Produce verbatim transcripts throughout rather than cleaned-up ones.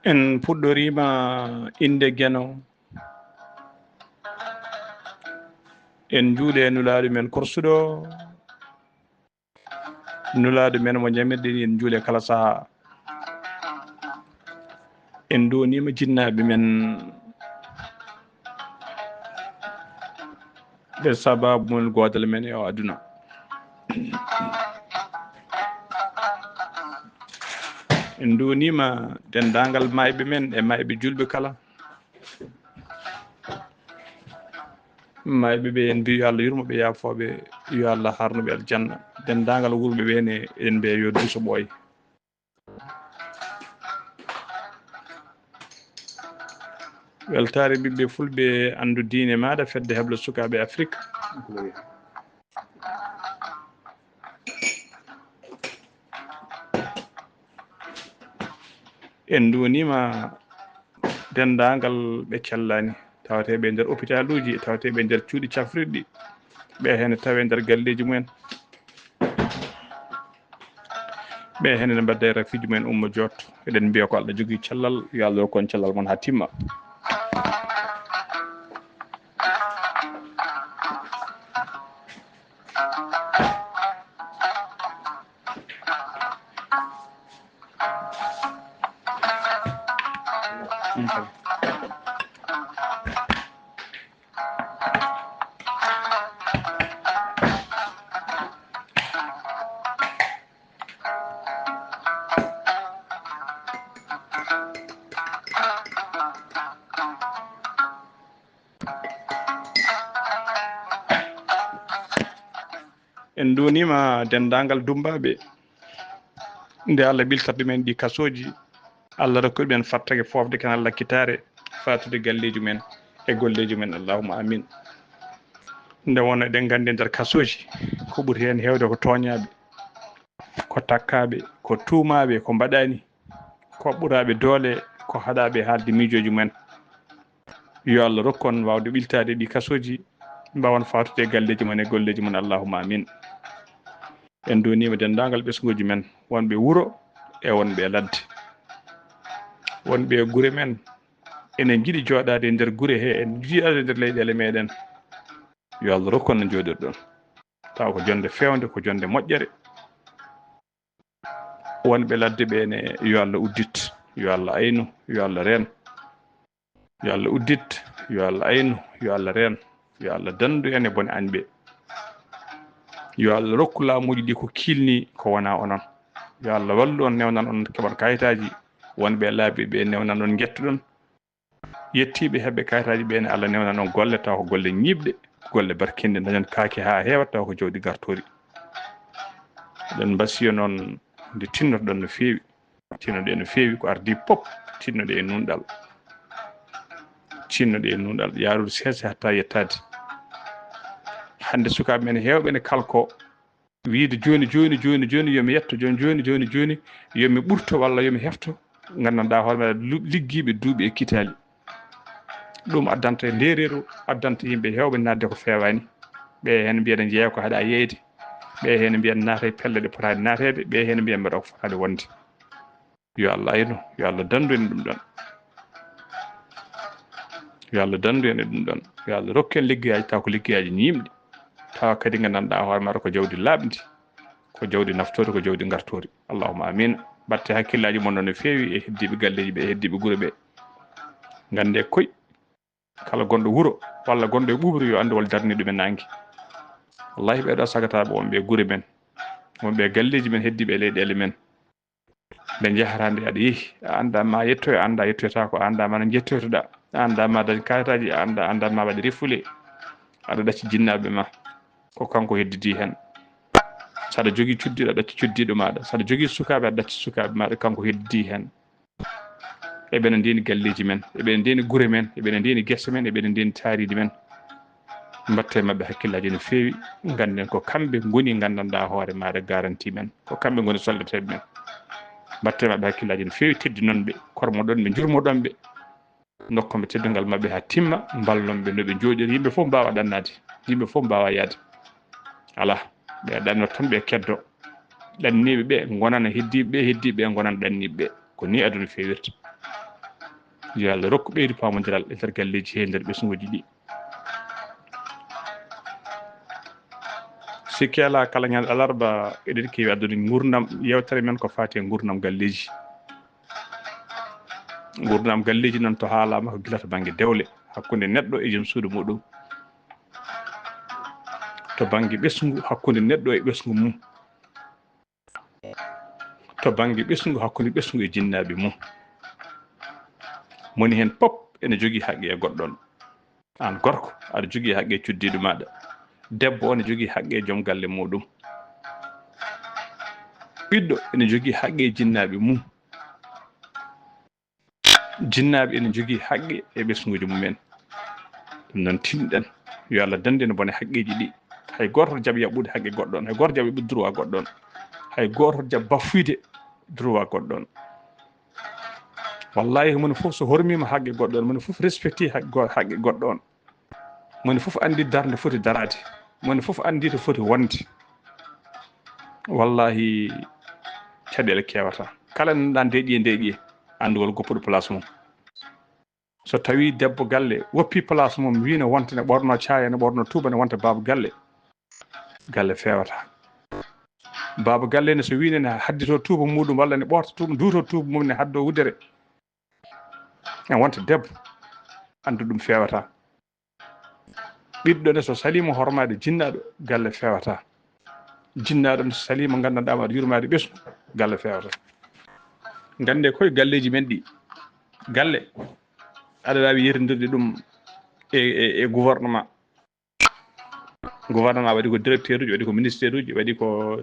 En puɗɗoriima innde Geno. En njuule Nulaaɗo men korsuɗo, Nulaaɗo men mo njamirɗen, en njuule kala sahaa. En nduwaniima jinnaaɓe men, ɓe sabaabu mum gootal men e o aduna. En nduwaniima denndaangal maayɓe men e maayɓe juulɓe kala. Maayɓe ɓe, en mbiyi yo Allah yurmo ɓe, yaafo ɓe, yo Allah harnu ɓe aljanna. Denndaangal wuurɓe ɓe ne, en mbiya yo duuso ɓooy. Weltaare ɓiɓɓe fulɓe, anndu diine maaɗa, fedde heblo sukaaɓe Afrik. En nduwaniima denndaangal ɓe cellani, tawateeɓe e nder opitaluuji, tawateeɓe e nder cuuɗi cafrirɗi, ɓe heen tawe nder galleeji mumen. Ɓe heen ene mbadda e rafiiji mumen ummo joot. Eɗen mbiya ko Allah jogii cellal, yo Allah rokku on cellal mon haa timma. En nduwaniima denndaangal dummbaaɓe. Nde Allah ɓiltata ɗumen ɗi kasooji, Allah rokku ɗumen fattake foofde kan Allah kitaare, faatude galleeji men e golleeji men. Allahumma amin. Nde wonno eɗen nganndi nder kasooji, ko ɓuri heen heewde ko tooñaaɓe, ko takkaaɓe, ko tuumaaɓe, ko mbaɗaani, ko ɓuraaɓe doole, ko haɗaaɓe haalde miijooji mumen. Yo Allah rokku on waawde ɓiltaade ɗi kasooji, mbaawan faatude e galleeji mon e golleeji mon. Allahumma amin. En nduwaniima denndaangal ɓesnguuji men, wonɓe wuro e wonɓe ladde, wonɓe e gure men. Enen njiɗi jooɗaade e nder gure he, en njiɗi jooɗaade e nder leyɗeele meɗen. Yo Allah rokku on no njooɗirɗon. Tawa ko jonnde feewnde, ko jonnde moƴƴere. Wonɓe ladde ɓe ne, yo Allah uddit, yo Allah aynu, yo Allah reen. Yo Allah uddit, yo Allah aynu, yo Allah reen, yo Allah danndu en e bone añɓe. Yo Allah rokku laamuuji ɗi ko kiilni, ko wonaa onon. Yo Allah wallu on, newnan on, keɓon kayitaaji. Wonɓe e laabi ɓe newnan on, njettuɗon. Yettiiɓe heɓɓe kayitaaji ɓe ne, Allah newnan on golle, tawa ko golle ñiiɓɗe, golle barkinɗe, dañon kaake haa heewa, tawa ko jawdi gartoori. Eɗen mbasiya noon nde tinnotoɗon no feewi. Tinnoɗe no feewi, ko ardii pop, tinnoɗe e nunɗal. Tinnoɗe e nunɗal, yaarude seese hatta yettaade. Hannde sukaaɓe men heewɓe ne kalko, wiyde jooni, jooni, jooni, jooni, yo mi yetto, jooni, jooni, jooni, jooni, yo mi ɓurto walla yo mi hefto, nganndanɗaa hoore ma lu-, liggiiɓe duuɓi e kitaali. Ɗum addanta ndeereeru, addanta yimɓe heewɓe naatde ko feewaani. Ɓe heen mbiya ne njeeya ko haɗa yeeyde. Ɓe heen mbiya naata e pelle ɗe potaani naateede, ɓe heen mbiya mbaɗa ko fotaani wonde. Yo Allah aynu, yo Allah danndu en ɗum ɗon. Yo Allah danndu en e ɗum ɗon. Yo Allah rokku en liggeyaaji, tawa ko liggeyaaji ñiiɓɗi. Tawa kadi nganndanɗaa hoore maaɗa ko jawdi laaɓndi, ko jawdi naftoori, ko jawdi ngartoori. Allahumma amin. Mbaɗte hakkillaaji mon noon no feewi e heddiiɓe galleeji ɓe, e heddiiɓe gure ɓe. Nganndee koy, kala gonɗo wuro walla gonɗo e ɓuuɓri, yo anndu walla darni ɗum e naange. Wallahi, ɓeeɗo sagataaɓe wonɓe e gure men, wonɓe e galleeji men, heddiiɓe e leyɗeele men. Nde njahata nde aɗa yehi, a anndaa ma yettoy, a anndaa yettoytaako, a anndaa ma no njettoytoɗaa, a anndaa ma dañ kayitaaji, a anndaa, a anndaa ma waɗi refule, aɗa ɗacci jinnaaɓe ma. Ko kanko heddidi heen. So aɗa jogii cuddiiɗo, aɗa ɗacci cuddiiɗo maaɗa. So aɗa jogii sukaaɓe, aɗa ɗacci sukaaɓe maaɗa. Kanko heddidi heen. Eɓe no ndeeni galleeji men, eɓe no ndeeni gure men, eɓe no ndeeni gese men, eɓe no ndeeni taariindi men. Mbaɗte maɓɓe hakkillaaji no feewi. Ngannden ko kamɓe ngoni nganndanɗaa hoore maaɗa garanti men. Ko kamɓe ngoni soldateeɓe men. Mbaɗte maɓɓe hakkillaaji no feewi, teddinon ɓe, kormoɗon ɓe, njurmoɗon ɓe. Ndokkon ɓe teddungal maɓɓe haa timma, mballon ɓe no ɓe njooɗiri. Yimɓe fof mbaawa ɗannaade, yimɓe fof mbaawa yahde. Alaa, ɓe ɗannoto tan, ɓe keddo. Ɗanniiɓe ɓe ngonana heddiiɓe ɓe, heddiiɓe ɓe ngonana ɗanniiɓe ɓe. Ko nii aduna feewirta. Yo Allah rokku ɓeydu paamondiral e nder galleeji he nder ɓesnguuji ɗi. Sikki alaa, kala ñande alarba eɗen keewi addude nguurndam, yewtere men ko faati e nguurndam galleeji. Nguurndam galleeji noon, to haalaama, ko gila to bannge dewle hakkunde neɗɗo e joom suudu muɗum, to bannge ɓesngu hakkunde neɗɗo e ɓesngu mum, to bannge ɓesngu hakkunde ɓesngu e jinnaaɓe mum. Moni heen pop ene jogii haqqe e goɗɗo on. Aan gorko, aɗa jogii haqqe e cuddiiɗo maaɗa. Debbo, ene jogii haqqe e joom galle muɗum. Ɓiɗɗo, ene jogii haqqe e jinnaaɓe mum. Jinnaaɓe, ene jogii haqqe e ɓesnguuji mumen. Ɗum noon, tinɗen yo Allah dandu en bone haqqeeji ɗi. Hay gooto jaɓ yaɓɓude haqqe goɗɗo on, hay gooto jaɓ yaɓɓude droit goɗɗo on, hay gooto jaɓ bafuyde droit goɗɗo on. Wallahi, moni fof so hormiima haqqe goɗɗo on, moni fof respecti haqqe go-, haqqe goɗɗo on, moni fof anndi darnde foti daraade, moni fof anndi to foti wonde. Wallahi, caɗeele keewata. Kala nanɗa ndeeƴi e ndeeƴi, anndugol goppuɗo place mum. So tawi debbo galle woppi place mum, wi ne wonta, ne ɓorno caaya, ne ɓorno tuuba, ne wonta baaba galle, galle feewata. Baaba galle ne, so wi ne, ne haddito tuuba muɗum, walla ne ɓorta tuuba, duuto tuuba mum, ne haddo wudere, ne wonta debbo, anndu ɗum feewata. Ɓiɗɗo ne, so saliima hormaade jinnaaɗo, galle feewata. Jinnaaɗo ne, so saliima nganndanɗaa ma aɗa yurmaade ɓesngu, galle feewata. Ngannde koye galleeji men ɗi, galle, aɗa waawi yerdindirde ɗum e, e, e gouvernement. Gouvernement waɗi ko directeur uji, waɗi ko ministère uji, waɗi ko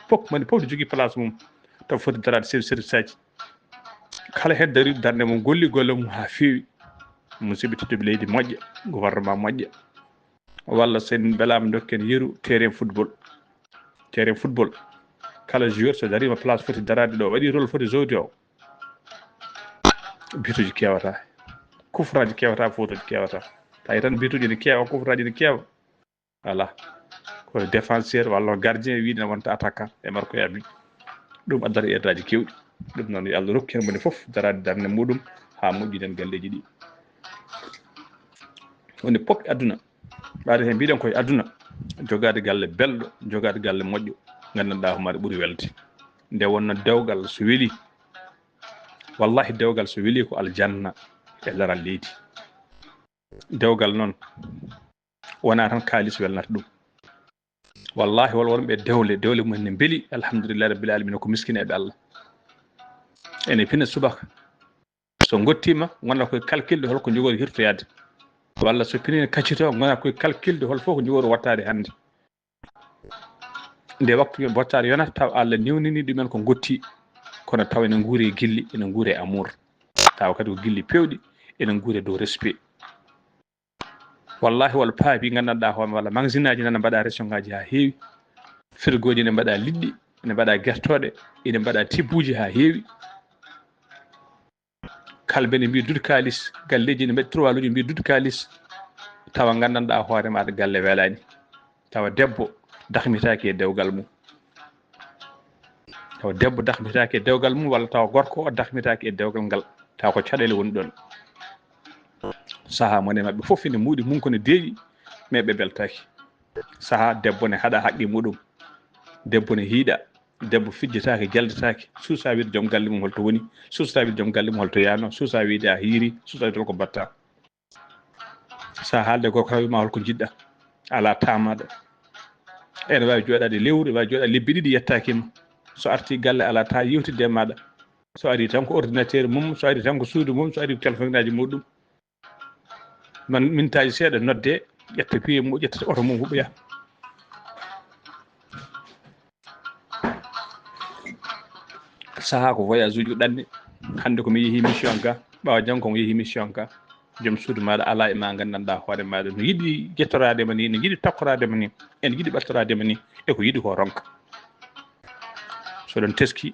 pop, moni pop ne jogii place mum. Taw foti daraade chef service aji. Kala heen darii darnde mum, golli golle mum haa feewi. Musidɓe tedduɓe, leydi moƴƴa, gouvernement moƴƴa. Walla so en mbelaama, ndokken yeru terrain football. Terrain football, kala joueur so dariima place foti daraade ɗo, waɗi rôle foti joué o, bituuji keewata, kufraaji keewata, fotooji keewata. Tawi tan bituuji ne keewa, kufraaji ne keewa. Voilà. Ko défenseur walla gardien, wiide ne wonta attaquant e marko e ami. Ɗum addata erreur aji keewɗi. Ɗum noon, yo Allah rokku heen moni fof daraade darnde muɗum haa moƴƴinen galleeji ɗi. Woni pop e aduna. Ɓaade heen mbiɗen koye aduna, jogaade galle belɗo, jogaade galle moƴƴo, nganndanɗaa ko maɗa ɓuri welde. Nde wonno dewgal so weli, wallahi dewgal so weli ko aljanna e laral leydi. Dewgal noon wonaa tan kaalis welnata ɗum. Wallahi won wonɓe dewle, dewle mum ne mbeli, alhamdulillahi rabbil alamina, ko miskineeɓe Allah. Ene pina subaka. So ngottiima, ngona koye kalkilde hol ko njogori hirtoyaade. Walla so pinii ne kaccitoo, ngona koye kalkilde hol fof ko njogori wattaade hannde. Nde waktu bottaari yonata, taw Allah newnini ɗumen ko ngotti, kono taw ene nguuri e gilli, ene nguuri e amour. Taw kadi ko gilli peewɗi, ene nguuri e dow respect. Wallahi, walla paabi nganndanɗaa hoore, walla magasinaaji nana mbaɗa région ngaaji haa heewi. Firgooji ne mbaɗa liɗɗi, ene mbaɗa gertooɗe, ene mbaɗa tibbuuji haa heewi. Kala mbeɗe mbiya duɗe kaalis, galleeji ne mbaɗi trois luuji mbiya duɗe kaalis, tawa nganndanɗaa hoore maaɗa galle welaani. Tawa debbo dahmitaaki e dewgal mum. Tawa debbo dahmitaaki e dewgal mum, walla tawa gorko o dahmitaaki e dewgal ngal. Tawa ko caɗeele woni ɗoon. Sahaa mone maɓɓe fof ene muuɗi mum ko ne deeƴi, mais ɓe mbeltaaki. Sahaa debbo ne haɗa haqqe muɗum. Debbo ne hiiɗa. Debbo fijjataake, jaldataake. Suusaa wiide joom galle mum holto woni. Suusaa wiide joom galle mum holto yaano. Suusaa wiide a hiiri. Suusaa wiide holko mbaɗta. So a haalde gorko tan, wiima holko njiɗɗa, alaa taamaɗo. Ene waawi jooɗaade lewru, waawi jooɗaade lebbi ɗiɗi, yettaaki ma. So arti galle, alaa taa yewtidde e maaɗa. So ari tan ko ordinateur mum, so ari tan ko suudu mum, so ari ko téléphone aji muɗum. Man mintaaji seeɗa nodde, ƴetta piye mum, ƴetta oto mum, huɓɓoya. Sahaa ko voyage uji ɗanni. Hannde ko mi yehi mission ga, ɓaawa janngo ko mi yehi mission ga. Joom suudu maaɗa alaa e ma nganndanɗaa hoore maaɗa no yiɗi jettoraade ma ni, no yiɗi takkoraade ma ni, ene yiɗi ɓattoraade ma ni, e ko yiɗi ko ronka. So ɗon teski,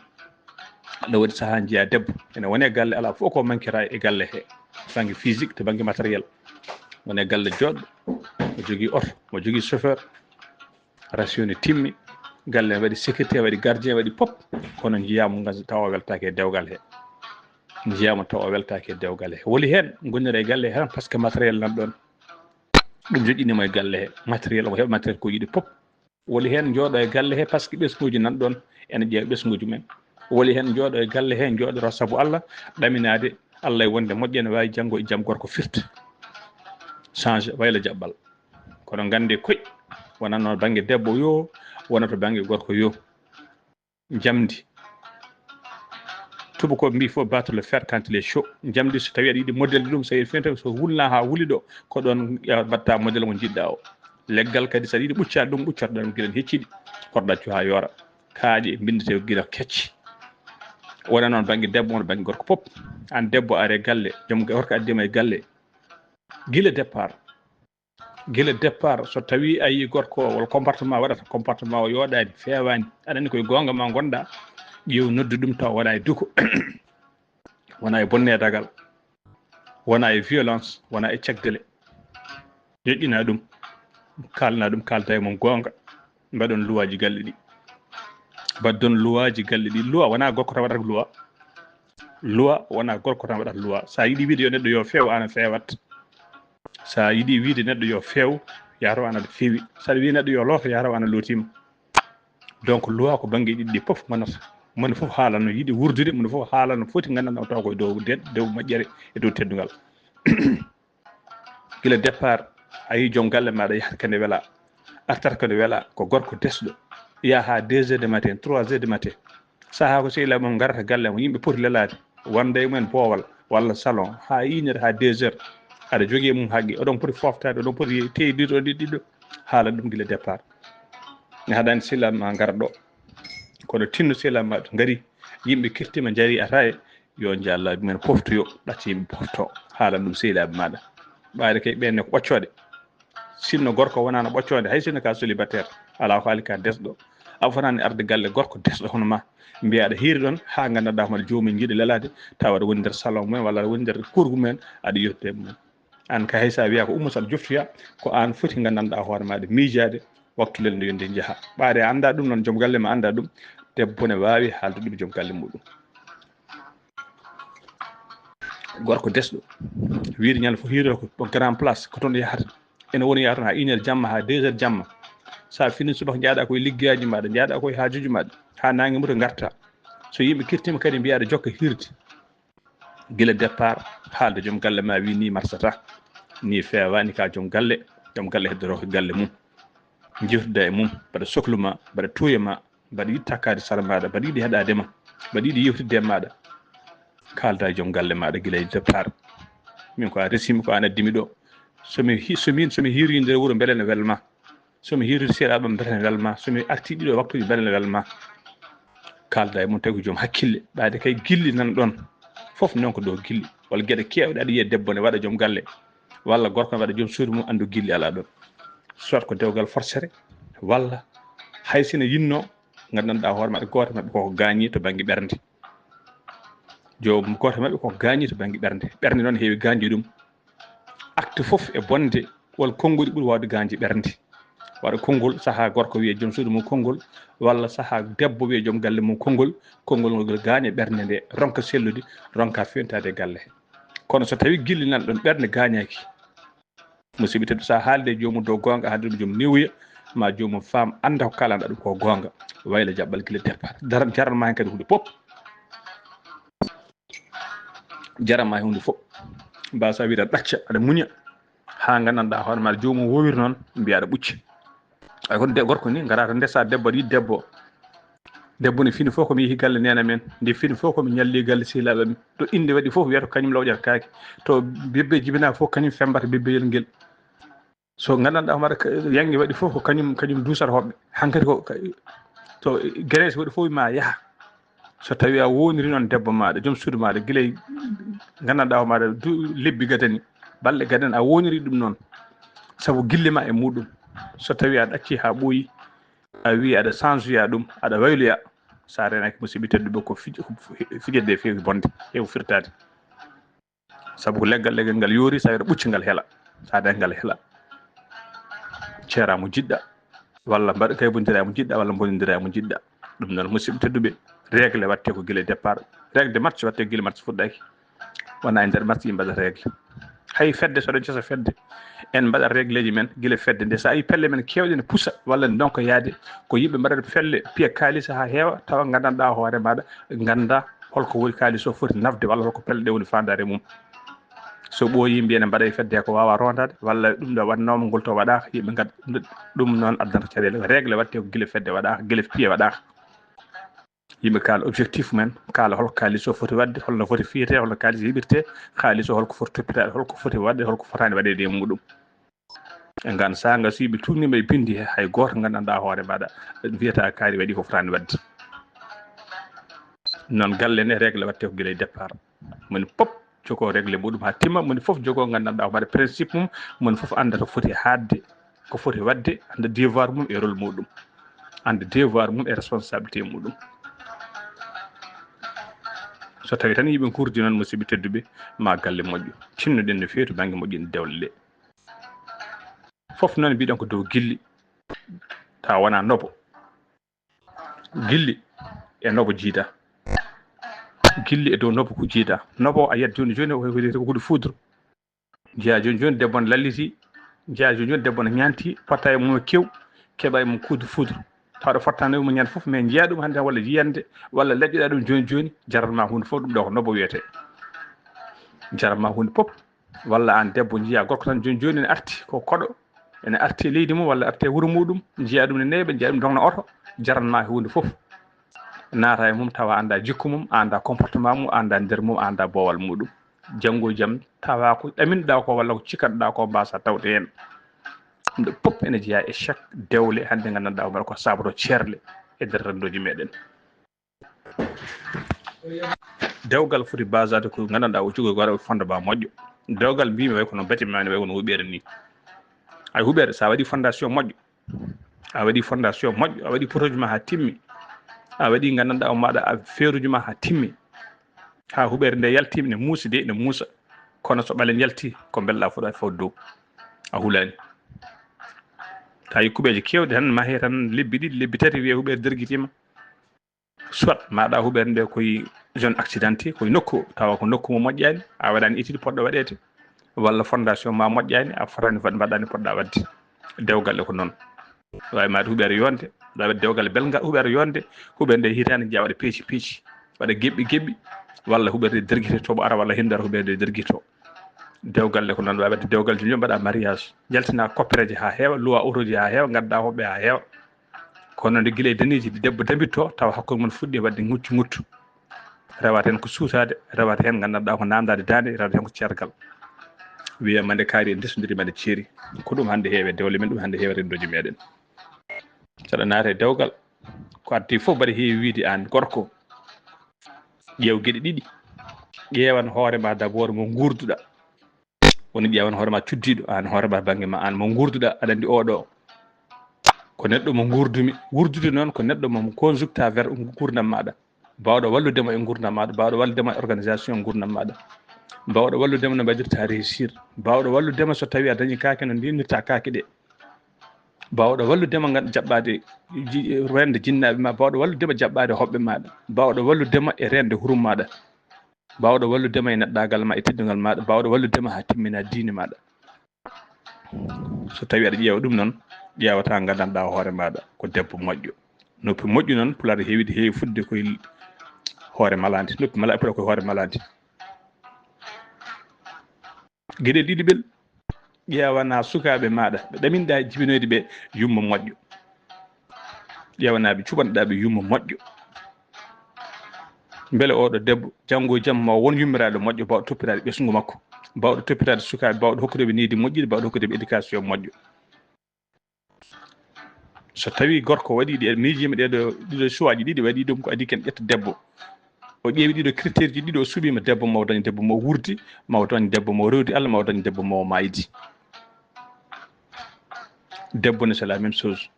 aɗa waɗi sahaa njiya debbo ene wone galle, alaa fof ko mankira e galle he, to bannge physique, to bannge matériel. Wone galle jooɗɗo, mo jogii oto, mo jogii chauffeur, ratio ne timmi, galle ne waɗi sécurité, waɗi gardien, waɗi pop, kono njiyaa mo nganndu tawa weltaaki e dewgal he. Njiyama taw o weltaki e dewgal he. Woli hen gonira e galle he tan, parce que matériel nan ɗon. Ɗum joƴƴinimo e galle he. Matériel, omo heɓa matériel ko yiɗi pop. Woli hen jooɗo e galle he, parce que ɓesnguji nan ɗon, ene ƴeewa ɓesnguji men. Woli hen jooɗo e galle he, jooɗoro sabu Allah, ɗaminade Allah e wonde moƴƴa, ene wawi janngo e jam gorko firta. Change, wayla jaɓɓal. Kono gande koy, wonano bangge debbo yo, wona to bangge gorko yo. Jamdi. Tubakoɓe mbi, faut battre le fer quand il est chaud. Jamdi, so tawi aɗa yiɗi modelde ɗum, so tawi fente, so wulna ha wuli ɗo, ko ɗon ƴeewa, mbatta modèle mo jiɗɗa o. Leggal kadi, so aɗa yiɗi ɓucca ɗum, ɓuccata ɗum gila hecciɗi, korɗa accu ha yoora. Kaaƴe mbindete gila kecce. Wona noon bangge debbo, wona bangge gorko pop. An debbo, are galle, joom gorko addima e galle. Gila départ. Gila départ, so tawi a yi gorko o, wala comportement waɗata, comportement o yooɗani, feewani, aɗa anndi koye goonga ma ngonɗa, ƴeew noddu ɗum taw wona e duko, wona e bonnedagal, wona e violence, wona e cagdele. Joƴƴina ɗum, kalna ɗum, kalda e mum goonga, mbaɗon luwaaji galle ɗi. Mbaɗdon luwaaji galle ɗi. Luwa wona gorko tan waɗata luwa. Luwa wona gorko tan waɗata luwa. Sa yiɗi wiide yo neɗɗo yo feew, an a feewat. Sa yiɗi wiide neɗɗo yo feew, yataw an aɗa feewi. Sa aɗa wiya neɗɗo yo looto, yataw an a lootima. Donc luwa ko bangge ɗiɗi ɗi fof gonata. Moni fof haala no yiɗi wurdude, moni fof haala no foti gandanɗa o tawa koye dow de-, dow moƴƴere e dow teddungal. Gila départ, a yi joom galle maɗa yahata kene wela, artata kene wela, ko gorko desɗo. Yaha ha deux heures de matin, trois heures de matin. Saha ko sehilaaɓe mum ngarata galle mum, yimɓe poti lelaade, wonda e mumen boowal walla salon, ha une heure, ha deux heures. Aɗa jogii e mum haqqe, oɗon poti fooftaade, oɗon poti teydirde, oɗon ɗiɗɗo. Haala ɗum gila départ. Mi haɗani sehilaaɓe ma ngara ɗo. Kono tinno sehilaaɓe ma ngari, yimɓe kirtima, njari ataye, yo njallaaɓe men poftoyo, ɗacca yimɓe pofto. Haala ɗum sehilaaɓe maɗa. Ɓayde kay ɓen ne ko ɓoccooɗe. Sinno gorko wonano ɓoccoonde, hay sinno ka célibataire, ala ko haali ka desɗo. A fotani arde galle gorko desɗo hono ma, mbiya aɗa hiiri ɗon, ha gandanɗa hono joomum jiiɗi lelaade, tawa aɗa woni nder salon mumen walla aɗa woni nder kurgu mumen, aɗa yewtida e mumen. An ka hay sa wiya ko ummo saɗa joftoya, ko an foti gandanɗa hoore maɗa miijade, waktu lelnde yonde jaaha. Ɓaade a anda ɗum noon, joom galle ma anda ɗum, debbo ne wawi haalde ɗum joom galle muɗum. Gorko desɗo, wiide ñande fof hiirata ko grand place, ko toon yahata. Ene woni yaha toon ha une heure jamma, ha deux heures jamma. Sa fini subaka, jaaɗa koye liggeyaaji maɗa, jaaɗa koye haajuji maɗa, ha nangue muta garta. So yimɓe kirtima kadi mbiya aɗa jokka hiirde. Gila départ, haalde joom galle ma wi ni marsata, ni feewani ka joom galle, joom galle heddoto ko galle mum. Jewtida e mum, mbaɗa soklu ma, mbaɗa tuuya ma, mbaɗa yiɗi takkaade sara maɗa, mbaɗa yiɗi heɗade ma, mbaɗa yiɗi yewtidde e maɗa. Kalda e joom galle maɗa gila e départ. Min ko a resimi, ko an addimi ɗo. Somi hi-, somin, somi hiiri nder wuro, beele ne welma. Somi hiiri sehilaaɓe am, beele ne welma. Somi arti ɗiɗo waktuji, beele ne welma. Kalda e mum tawi ko joom hakkille. Ɓaade kay gilli nan ɗon. Fof noon ko ɗo gilli. Walla geɗe kewɗe aɗa yiya debbo ne waɗa joom galle. Walla gorko ne waɗa joom suudu mum, anndu gilli ala ɗon. Soit ko dewgal forcere, walla hay sino yinno, gandanɗa hoore maɓɓe, gooto maɓɓe koko gaañi to bangge ɓernde. Joom, gooto maɓɓe koko gaañi to bangge ɓernde. Ɓernde noon heewi gaañde ɗum. Acte fof e bonde, walla konngol ɓuri wawde gaañde ɓernde. Waɗa konngol, saha gorko wiya joom suudu mum konngol, walla saha debbo wiya joom galle mum konngol, konngol ngol gaaña ɓernde nde, ronka sellude, ronka fewntade e galle he. Kono so tawi gilli nan ɗon, ɓernde gaañaki, musidɓe tedduɓe, sa haalde e joomum dow goonga, haalde ɗum joom newuya, ma joomum faam, annda ko kalanɗa ɗum ko goonga. Wayla jaɓɓal gila départ. Dara-, jaranma hen kadi hunde pop. Jaranma hen hunde fof. Mbasa wiide aɗa ɗacca, aɗa muña. Ha gandanɗa hoore maɗa joomum wowiri noon, mbiya aɗa ɓucci. Ay, kono de gorko ni, ngara to ndesa debbo, aɗa yiɗi debbo. Debbo ne fini fof ko mi yeehi galle nena men, nde fini fof ko mi ñalli galle sehilaaɓe amen. To innde waɗi fof wiyata ko kañum lawƴata kaake. To bébé jibina fof kañum fembata bébéyel ngel. So gandanɗa hoore maɗa ka-, yange waɗi fof ko kañum, kañum duusata hoɓɓe. Hankadi ko ka-, to Grèce waɗi fof ma yaha. So tawi a woniri noon debbo maɗa, joom suudu maɗa, gila e gandanɗa hoore maɗa du-, lebbi gadani, balɗe gadani, a woniri ɗum noon. Sabu gille ma e muɗum. So tawi a ɗacci ha ɓooyi, a wi aɗa changeya ɗum, aɗa wayloya, sa renaki musidɓe tedduɓe ko fij-, ko fijirde feewi bonde, heewi firtade. Sabu ko leggal, leggal ngal yoori, sa wiɗa ɓucci ngal hela, sa dañi ngal hela. Ceera mo jiɗɗa, walla mbaɗ-, kaybondira mo jiɗɗa, walla mbonondira mo jiɗɗa. Ɗum noon, musidɓe tedduɓe, règle watte ko gila départ. Règle de match watte ko gila match fuɗɗaki. Wona e nder match yimɓe mbaɗa règle. Hay fedde, so ɗon cosa fedde, en mbaɗa règleji men gila fedde nde. So a yi pelle men kewɗe ne pusa walla ndonka yaade, ko yimɓe mbaɗata pelle, piya kaalis haa heewa, tawa nganndanɗaa hoore maaɗa, ngannda holko woni kaalis o foti nafde walla holko pelle ɗe woni faandaare mum. So ɓooyi mbiyen en mbaɗa e fedde ko waawa rondaade, walla ɗum ɗo waɗnooma, ngol to waɗaaka, yimɓe ngadda ɗum. Ɗum noon addanta caɗeele. Règle waɗte ko gila fedde waɗaaka, gila piya waɗaaka. Yimɓe kaala objectif men, kaala hol kaalis o foti waɗde, holno foti fiyete, holno kaalis heɓirte, kaalis o holko foti toppitaade, holko foti waɗde, holko fotaani waɗeede e muɗum. E ngaan saanga, so yimɓe tuugniima e binndi he, hay gooto nganndanɗaa hoore maaɗa, mbiyata kaari waɗi ko fotaani waɗde. Noon galle ne, règle waɗte ko gila e départ. Moni pop jogo règle muɗum haa timma, moni fof jogo nganndanɗaa hoore principe mum, moni fof annda to foti haadde, ko foti waɗde, annda devoir mum e rôle muɗum, annda devoir mum e responsabilité muɗum. So tawi tan yimɓe nguurdi noon, musidɓe tedduɓe, ma galle moƴƴo. Cinnoɗen no feewi to bannge moƴƴinde dewle ɗe. Fof noon mbiɗon ko dow gilli, tawa wona nobo. Gilli e nobo jiida. Gilli e dow nobo ko jiida. Nobo a yiyat jooni jooni o wiyetee ko coup de foudre. Njiya jooni jooni debbo ne lalliti. Njiya jooni jooni debbo ne ñaanti, potta e mum e kew, keɓa e mum coup de foudre. Tawa ɗo fottano e mum ñande fof, mais njiya ɗum hannde walla yiyande, walla leƴƴoɗa ɗum jooni jooni, jaranma huunde fof, ɗum ɗo ko nobo wiyetee. Jaranma huunde fof. Walla aan debbo njiya gorko tan jooni jooni ene arti ko koɗo, ene arti e leydi mum walla arti e wuro muɗum, njiya ɗum ne neeɓa, njiya ɗum dogna oto, jaranma e huunde fof. Naata e mum tawa annda jikku mum, annda comportement mum, annda nder mum, annda boowal muɗum. Janngo e jam tawa ko ɗaminɗa ko walla ko cikkanɗa ko mbasa tawde heen. Ɗum ɗo fof ene jeyaa e échec dewle hannde nganndanɗaa o mbaɗa ko sabato ceerle e nder renndooji meɗen. Dewgal foti basaade ko nganndanɗaa o jogo waɗa fondement moƴƴo. Dewgal mbimi way kono bâtiment ne way kono huɓeere ni. Ay huɓeere sa waɗi fondation moƴƴo, a waɗi fondation moƴƴo, a waɗi projet ma haa timmi, a waɗi nganndanɗaa o maɗa a feeruji ma haa timmi, haa huɓeere nde yalti ne muusi de ne muusa, kono so ɓale njalti ko mbelɗa fof ɗa fof dow a hulani. Tawi kuɓeje kewɗe tan mahe tan lebbi ɗiɗi lebbi tati wiye huɓeere dergitima. Soit maɗa huɓeere nde koye zone accidenté, koye nokku tawa ko nokku mo moƴƴani, a waɗani étude poɗɗo waɗede, walla fondation ma moƴƴani, a fotani waɗ mbaɗani poɗɗa waɗde. Dewgal e ko noon. Wawi maɗa huɓeere yonde, wawi waɗde dewgal belgal huɓeere yonde, huɓeere nde hitande jeeya waɗa peeci peeci, waɗa geɓɓi geɓɓi, walla huɓeere nde dergito toɓo ara walla hendo ara huɓeere nde dergito. Dewgal e ko noon, wawi waɗde dewgal jooni mbaɗa mariage, jaltina koppereje ha heewa, luwa autoji ha heewa, gadda hoɓɓe ha heewa. Kono nde gila e daneeji ɗi debbo dabitto tawa hakkunde mum fuɗɗi waɗde ŋuccu ŋuttu. Rewata heen ko suutaade, rewata heen nganndanɗaa ko naamndaade daande, rewata heen ko ceergal. Wiyama nde kaari en ndesondiri mande ceeri. Ko ɗum hannde heewe dewle men, ɗum hannde heewe renndooji meɗen. Saɗa naata e dewgal ko addi fof mbaɗa heewi wiide aan gorko. Ƴeew geɗe ɗiɗi. Ƴeewan hoore ma d'abord mo nguurduɗa. Woni ƴeewan hoore ma cuddiiɗo, aan hoore ma bannge ma, aan mo nguurduɗa, aɗa anndi oɗo ko neɗɗo mo nguurdumi. Wuurdude noon ko neɗɗo mo conducta vers nguurndam maɗa. Baawɗo wallude ma e nguurndam maɗa, baawɗo wallude ma e organisation nguurndam maɗa. Baawɗo wallude ma no mbaɗirta réussir. Baawɗo wallude ma so tawi a dañi kaake no ndimnirta kaake ɗe. Baawɗo wallude ma ngan jaɓɓaade ji-, reende jinnaaɓe ma, baawɗo wallude ma jaɓɓaade hoɓɓe maɗa. Baawɗo wallude ma e reende hurum maɗa. Baawɗo wallude ma e neɗɗaagal ma e teddungal maɗa, baawɗo wallude ma haa timmina diine maɗa. So tawi aɗa ƴeewa ɗum noon, ƴeewata nganndanɗaa hoore maɗa ko debbo moƴƴo. Noppi moƴƴo noon, pulaar heewide heewi fudde koye hoore malade. Noppi mala e pulaar koye hoore malade. Geɗe ɗiɗi ɓel, ƴeewana sukaaɓe maɗa ɓe ɗaminɗa jibinoyde ɓe yumma moƴƴo. Ƴeewana ɓe cuɓanɗa ɓe yumma moƴƴo. Mbele oɗo debbo janngo e jam ma won yummiraɗo moƴƴo, bawɗo toppitaade ɓesngu makko, bawɗo toppitaade sukaaɓe, bawɗo hokkude ɓe needi moƴƴiɗi, bawɗo hokkude ɓe éducation moƴƴo. So tawi gorko waɗi ɗe, miijiima ɗeɗo, ɗiɗo choix ji ɗiɗi, waɗi ɗum ko adii ken ƴetta debbo. O ƴeewi ɗiɗo critère ji ɗiɗo, o suɓiima debbo mo, o dañi debbo mo, o wurdi, ma o dañi debbo mo, o rewdi Allah, ma o dañi debbo mo, o maaydi. Debbo ne, c'est la même chose.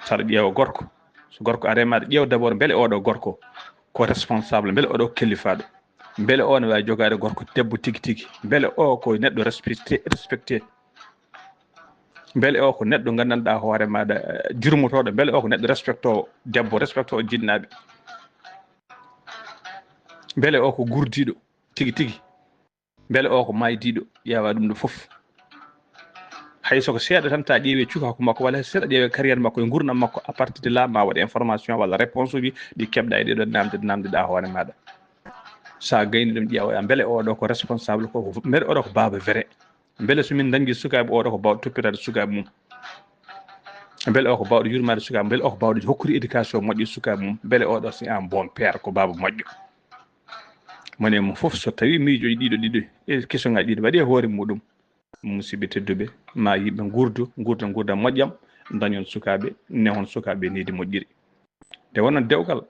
So aɗa ƴeewa gorko, so gorko are ma, aɗa ƴeewa d'abord mbele oɗo gorko ko responsable, mbele oɗo ko kellifaaɗo, mbele o ne waawi jogaade gorko debbo tigi tigi, mbele o ko neɗɗo respecté, respecté, mbele o ko neɗɗo nganndanɗaa hoore maɗa, eh, jurmotooɗo, mbele o ko neɗɗo respectoowo debbo, respectoowo jinnaaɓe, mbele o ko gurdiiɗo. tigi tigi. Mbele o ko maaydiiɗo, ƴeewa ɗum ɗo fof. Hay so ko seeɗa tan, ta ƴeewe cukaaku makko, walla seeɗa ƴeewe carrière makko e nguurndam makko, à partir de là, ma waɗ information walla réponse uji ɗi keɓɗa e ɗeɗo namde, namde ɗa hoore maɗa. Sa gayni ɗum, ƴeewa mbele oɗo ko responsable, ko, mbele oɗo ko baaba vrai. Mbele so min dañi sukaaɓe, oɗo ko bawɗo toppitaade sukaaɓe mum. Mbele o ko bawɗo yurmaade sukaaɓe, mbele o ko bawɗo hokkude éducation moƴƴo sukaaɓe mum. Mbele oɗo c'est un bon père, ko baaba moƴƴo. Moni e mum fof, so tawi miijoji ɗiɗo, ɗiɗo, e kesongaji ɗiɗo waɗi e hoore muɗum, musidɓe tedduɓe, ma yimɓe ngurdu, ngurda, ngurda moƴƴam, dañon sukaaɓe, nehon sukaaɓe nehdi moƴƴiri. Nde wonno dewgal,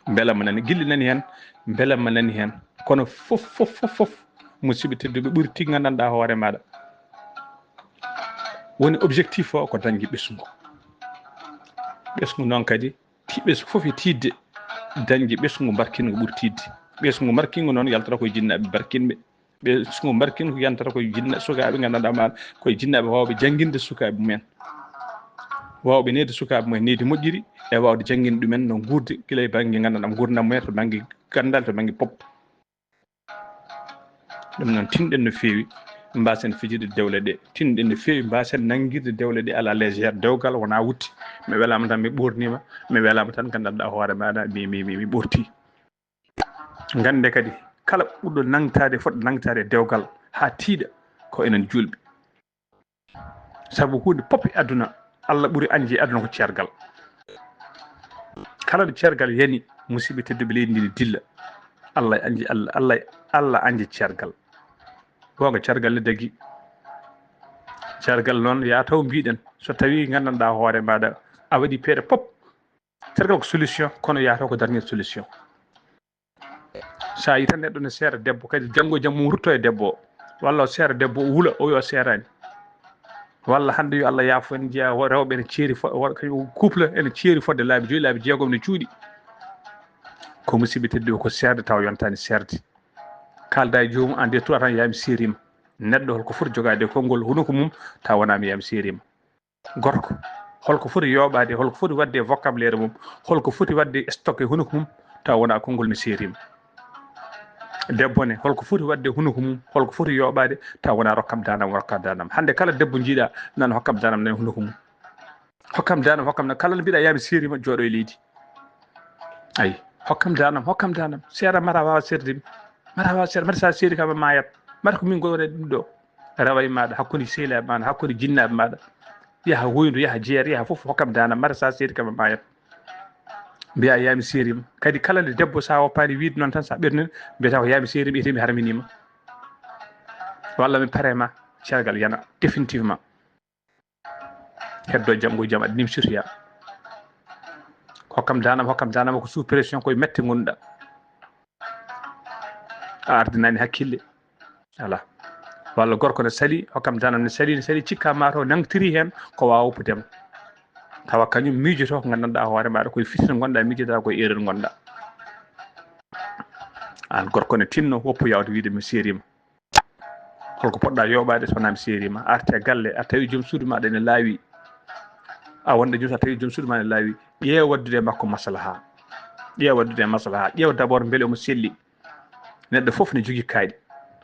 mbela ma nani, gilli nani hen, mbela ma nani hen. Kono fof, fof, fof, fof, musidɓe tedduɓe, ɓuri tigi gandanɗa hoore maɗa. Woni objectif o ko dañde ɓesngu. Ɓesngu noon kadi, ti-, ɓesngu fof e tiiɗde, dañde ɓesngu barkingu ɓuri tiiɗde. Ɓesngu barkingu noon yaltata koye jinnaɓe barkinɓe. Ɓesngu barkingu yaltata koye jinna-, sukaaɓe gandanɗa ma, koye jinnaɓe wawɓe jannginde sukaaɓe mumen. Wawɓe nehde sukaaɓe mumen nehdi moƴƴiri, e wawde jannginde ɗumen no guurde gila e banggue gandanɗa nguurdam mumen, to banggue gandal, to banggue pop. Ɗum noon, tinɗen no feewi, mbasen fijirde dewle ɗe. Tinɗen no feewi, mbasen nanngirde dewle ɗe à la légère. Dewgal wona wutte. Mi welama tan, mi ɓornima. Mi welama tan, gandanɗa hoore maɗa, mi, mi, mi, mi ɓorti. Gande kadi, kala ɓurɗo nangtade, fodde nangtade e dewgal, ha tiiɗa, ko enen julɓe. Sabu hunde pop e aduna, Allah ɓuri añde e aduna ko ceergal. Kala nde ceergal yani, musidɓe tedduɓe, leydi ndi ne dilla. Allah añde, Allah, Allah, Allah añde ceergal. Goonga, ceergal ne dagi. Ceergal noon, yaa taw mbiɗen, so tawi gandanɗa hoore maɗa, a waɗi peeɗe pop, ceergal ko solution, kono yaa taw ko dernière solution. Sa yi tan neɗɗo ne seera debbo, kadi janngo e jam mum rutto e debbo o, walla o seera debbo o wula, o wiya o seerani. Walla hannde yo Allah yaafo en, jeeya wo-, rewɓe ene ceeri fo-, wo-, kay couple ene ceeri fodde laabi joyi, laabi jeegom ne cuuɗi. Ko musidɓe tedduɓe, ko seerde taw yontani seerde. Kalda e joomum en deux trois tan, yaa mi seerima. Neɗɗo holko foti jogaade e konngol hunuko mum taw wona mi yaa mi seerima. Gorko, holko foti yooɓaade, holko foti waɗde e vocabulaire mum, holko foti waɗde e stock e hunuko mum, tawa wona konngol mi seerima. Debbo ne, holko foti waɗde e hunuko mum, holko foti yooɓaade, tawa wona rokkam danam, rokkam danam. Hannde kala debbo jiiɗa nan hokkam danam nan e hunuko mum. Hokkam danam, hokkam na, kala no mbiɗa yaa mi seerima, jooɗo e leydi. Ayi, hokkam danam, hokkam danam. Seera mata wawa seerde mi. Mata wawa seerde, mata sa seeri kam a mayat. Mata ko min gonore ɗum ɗo. Rawa e maɗa, hakkunde sehilaaɓe maɗa, hakkunde jinnaaɓe maɗa. Yaha woyndu, yaha jeer, yaha fof, hokkam danam, mata sa seeri kam a mayat. Mbiya yaa mi seerima. Kadi kala nde debbo sa woppani wiide noon tan, sa ɓernir, mbiyata ko yaa mi seerima, ete mi harminima. Walla mi parema, ceergal yana, définitivement. Heddo janngo e jam, aɗa nimsitoya. Hokkam danam, hokkam danam, ko sous pression, koye mette ngonɗa. A ardinani hakkille. Ala. Walla gorko ne sali, hokkam danam ne sali, ne sali, cikka ma to nangtiri hen ko wawa woppudema. Tawa kañum miijoto ko gandanɗa hoore maɗa, koye fitina gonɗa, miijotoɗa koye erreur gonɗa. An gorko ne tinno, woppu yawde wiide mi seerima. Holko poɗɗa yooɓaade so wonaa mi seerima? A arti e galle, a tawi joom suudu maɗa ene laawi. A wonde joom, a tawi joom suudu ma ene laawi. Ƴeew waɗdude e makko maslaha. Ƴeew waɗdude e maslaha. Ƴeew d'abord mbele omo selli. Neɗɗo fof ne jogii kaaɗi.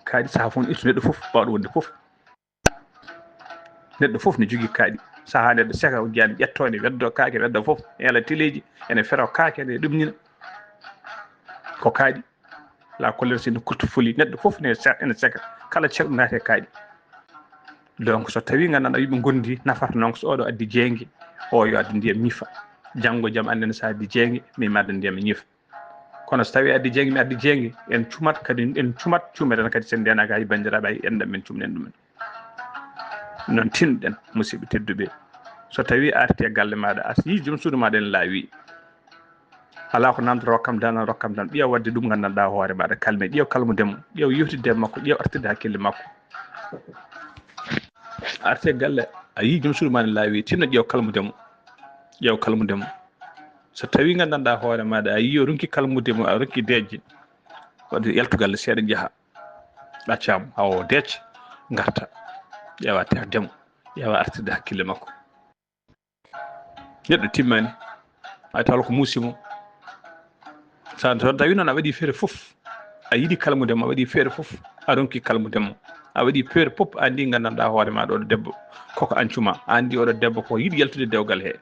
Kaaɗi saha fof ne ittu neɗɗo fof, bawɗo wonde fof. Neɗɗo fof ne jogii kaaɗi. Saha neɗɗo seka, o jiyan ƴetto ne weddo kaake, weddo fof. Ene ala teleji, ene fero kaake, ene ɗumnina. Ko kaaɗi. La colère, c'est une courte folie. Neɗɗo fof ne se-, ene seka. Kala ceerɗo naati e kaaɗi. Donc, so tawi gandanɗa yimɓe gondi nafata noon, so oɗo addi jeynge, o yo addu ndiyam ñifa. Janngo jam annden so addi jeynge, mi madda ndiyam mi ñifa. Kono so tawi addi jeynge, mi addi jeynge, en cumat kadi, en cumat, cumeten kadi sen ndenaka hay bandiraɓe, hay enɗam men cumɗen ɗumen. Noon tinɗen, musidɓe tedduɓe. So tawi a arti e galle maɗa, a yi joom suudu maɗa ene laawi. Ala ko namdata, rokkam danam, rokkam danam. Ƴeew waɗde ɗum gandanɗa hoore maɗa, kalme. Ƴeew kalmude mo, ƴeew yewtidde e makko, ƴeew artirde hakkille makko. Arte galle, a yi joom suudu ma ne laawi, tinno ƴeew kalmude mo. Ƴeew kalmude mo. So tawi gandanɗa hoore maɗa, a yi o ronki kalmude mo, a ronki deeƴde. Waɗde yaltu galle seeɗa, jaha. Ɗaccamo, hawo deec, garta. Ƴeewa terde mo, ƴeewa artirde hakkille makko. Neɗɗo timmani, hay taw ko muusi mo. Sa, so tawi noon a waɗi feere fof, A yiɗi kalmude mo, a waɗi feere fof, a ronki kalmude mo. A waɗi feere fof, a anndi nganndanɗaa hoore ma ɗo debbo, koko ancu ma. A anndi oɗo debbo ko yiɗi yaltude dewgal he.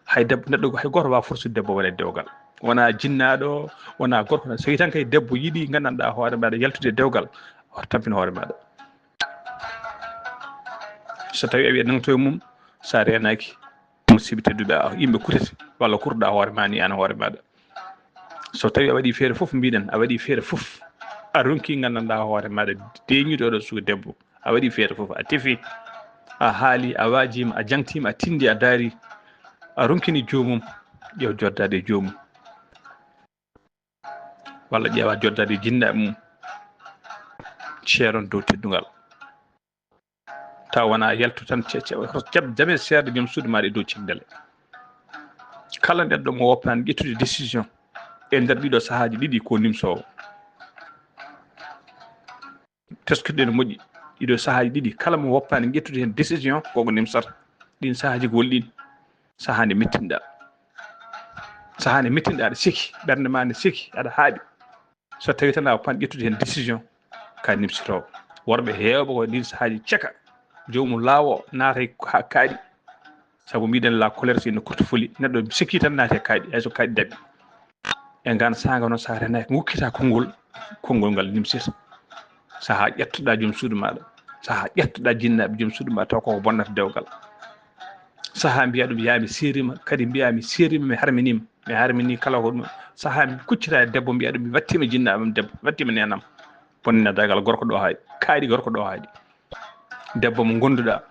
Hay debbo, neɗɗo, hay gooto waawa forsude debbo waɗa dewgal. Wona jinnaaɗo, wona gorko, so tawi tan kay debbo yiɗi nganndanɗaa hoore maɗa yaltude dewgal, hoto tampin hoore maɗa. So tawi a wiya nangto e mum, sa reenaaki, musiɓɓe tedduɓe, a, yimɓe kutete, walla kurɗa hoore ma ni an hoore maɗa. So tawi a waɗi feere fof, mbiɗen, a waɗi feere fof, a ronki nganndanɗaa hoore maɗa deeñude oɗo suka debbo, a waɗi feere fof, a tefi, a haali, a waajima, a jangtima, a tindi, a daari, a ronkini joomum, ƴeew joddaade e joomum. Walla ƴeewa joddaade e jinnaaɓe mum, ceeron dow teddungal. Taw wona yaltu tan, ce-, ce-, jam-, jame seeɗa joom suudu maaɗa e dow cagdale. Kala neɗɗo mo woppaani ƴettude décision e nder ɗiɗo sahaaji ɗiɗi ko nimsoowo. Teskiɗen moƴƴi, ɗiɗo sahaaji ɗiɗi, kala mo woppaani ƴettude heen décision, koko nimsata. Ɗin sahaaji ko hol ɗin? Sahaa nde mettinɗa. Sahaa nde mettinɗa, aɗa seki, ɓernde ma ne seki, aɗa haaɓi. So tawi tan a woppaani ƴettude heen décision, ka nimsitoowo. Worɓe heewɓe ko ɗin sahaaji caka, joomum laawo naata e ha kaaɗi. Sabu mbiɗen la colère c'est une courte folie. Neɗɗo sikki tan naati e kaaɗi, hay so kaaɗi daɓi. E ngaan saanga noon, sa renaaki, ngokkita konngol, konngol ngal nimsita. Sahaa ƴettoɗa joom suudu maaɗa, sahaa ƴettoɗa jinnaaɓe joom suudu maaɗa, taw koko bonnata dewgal. Sahaa mbiya ɗum, yaa mi seerima, kadi mbiya mi seerima, mi harminima, mi harmini kala ko ɗum. Sahaa mi kuccita e debbo, mbiya ɗum, mi wattima jinnaaɓam debbo, wattima nenam. Bonnina dagal gorko ɗo haaɗi, kaaɗi gorko ɗo haaɗi. Debbo mo gonduɗa,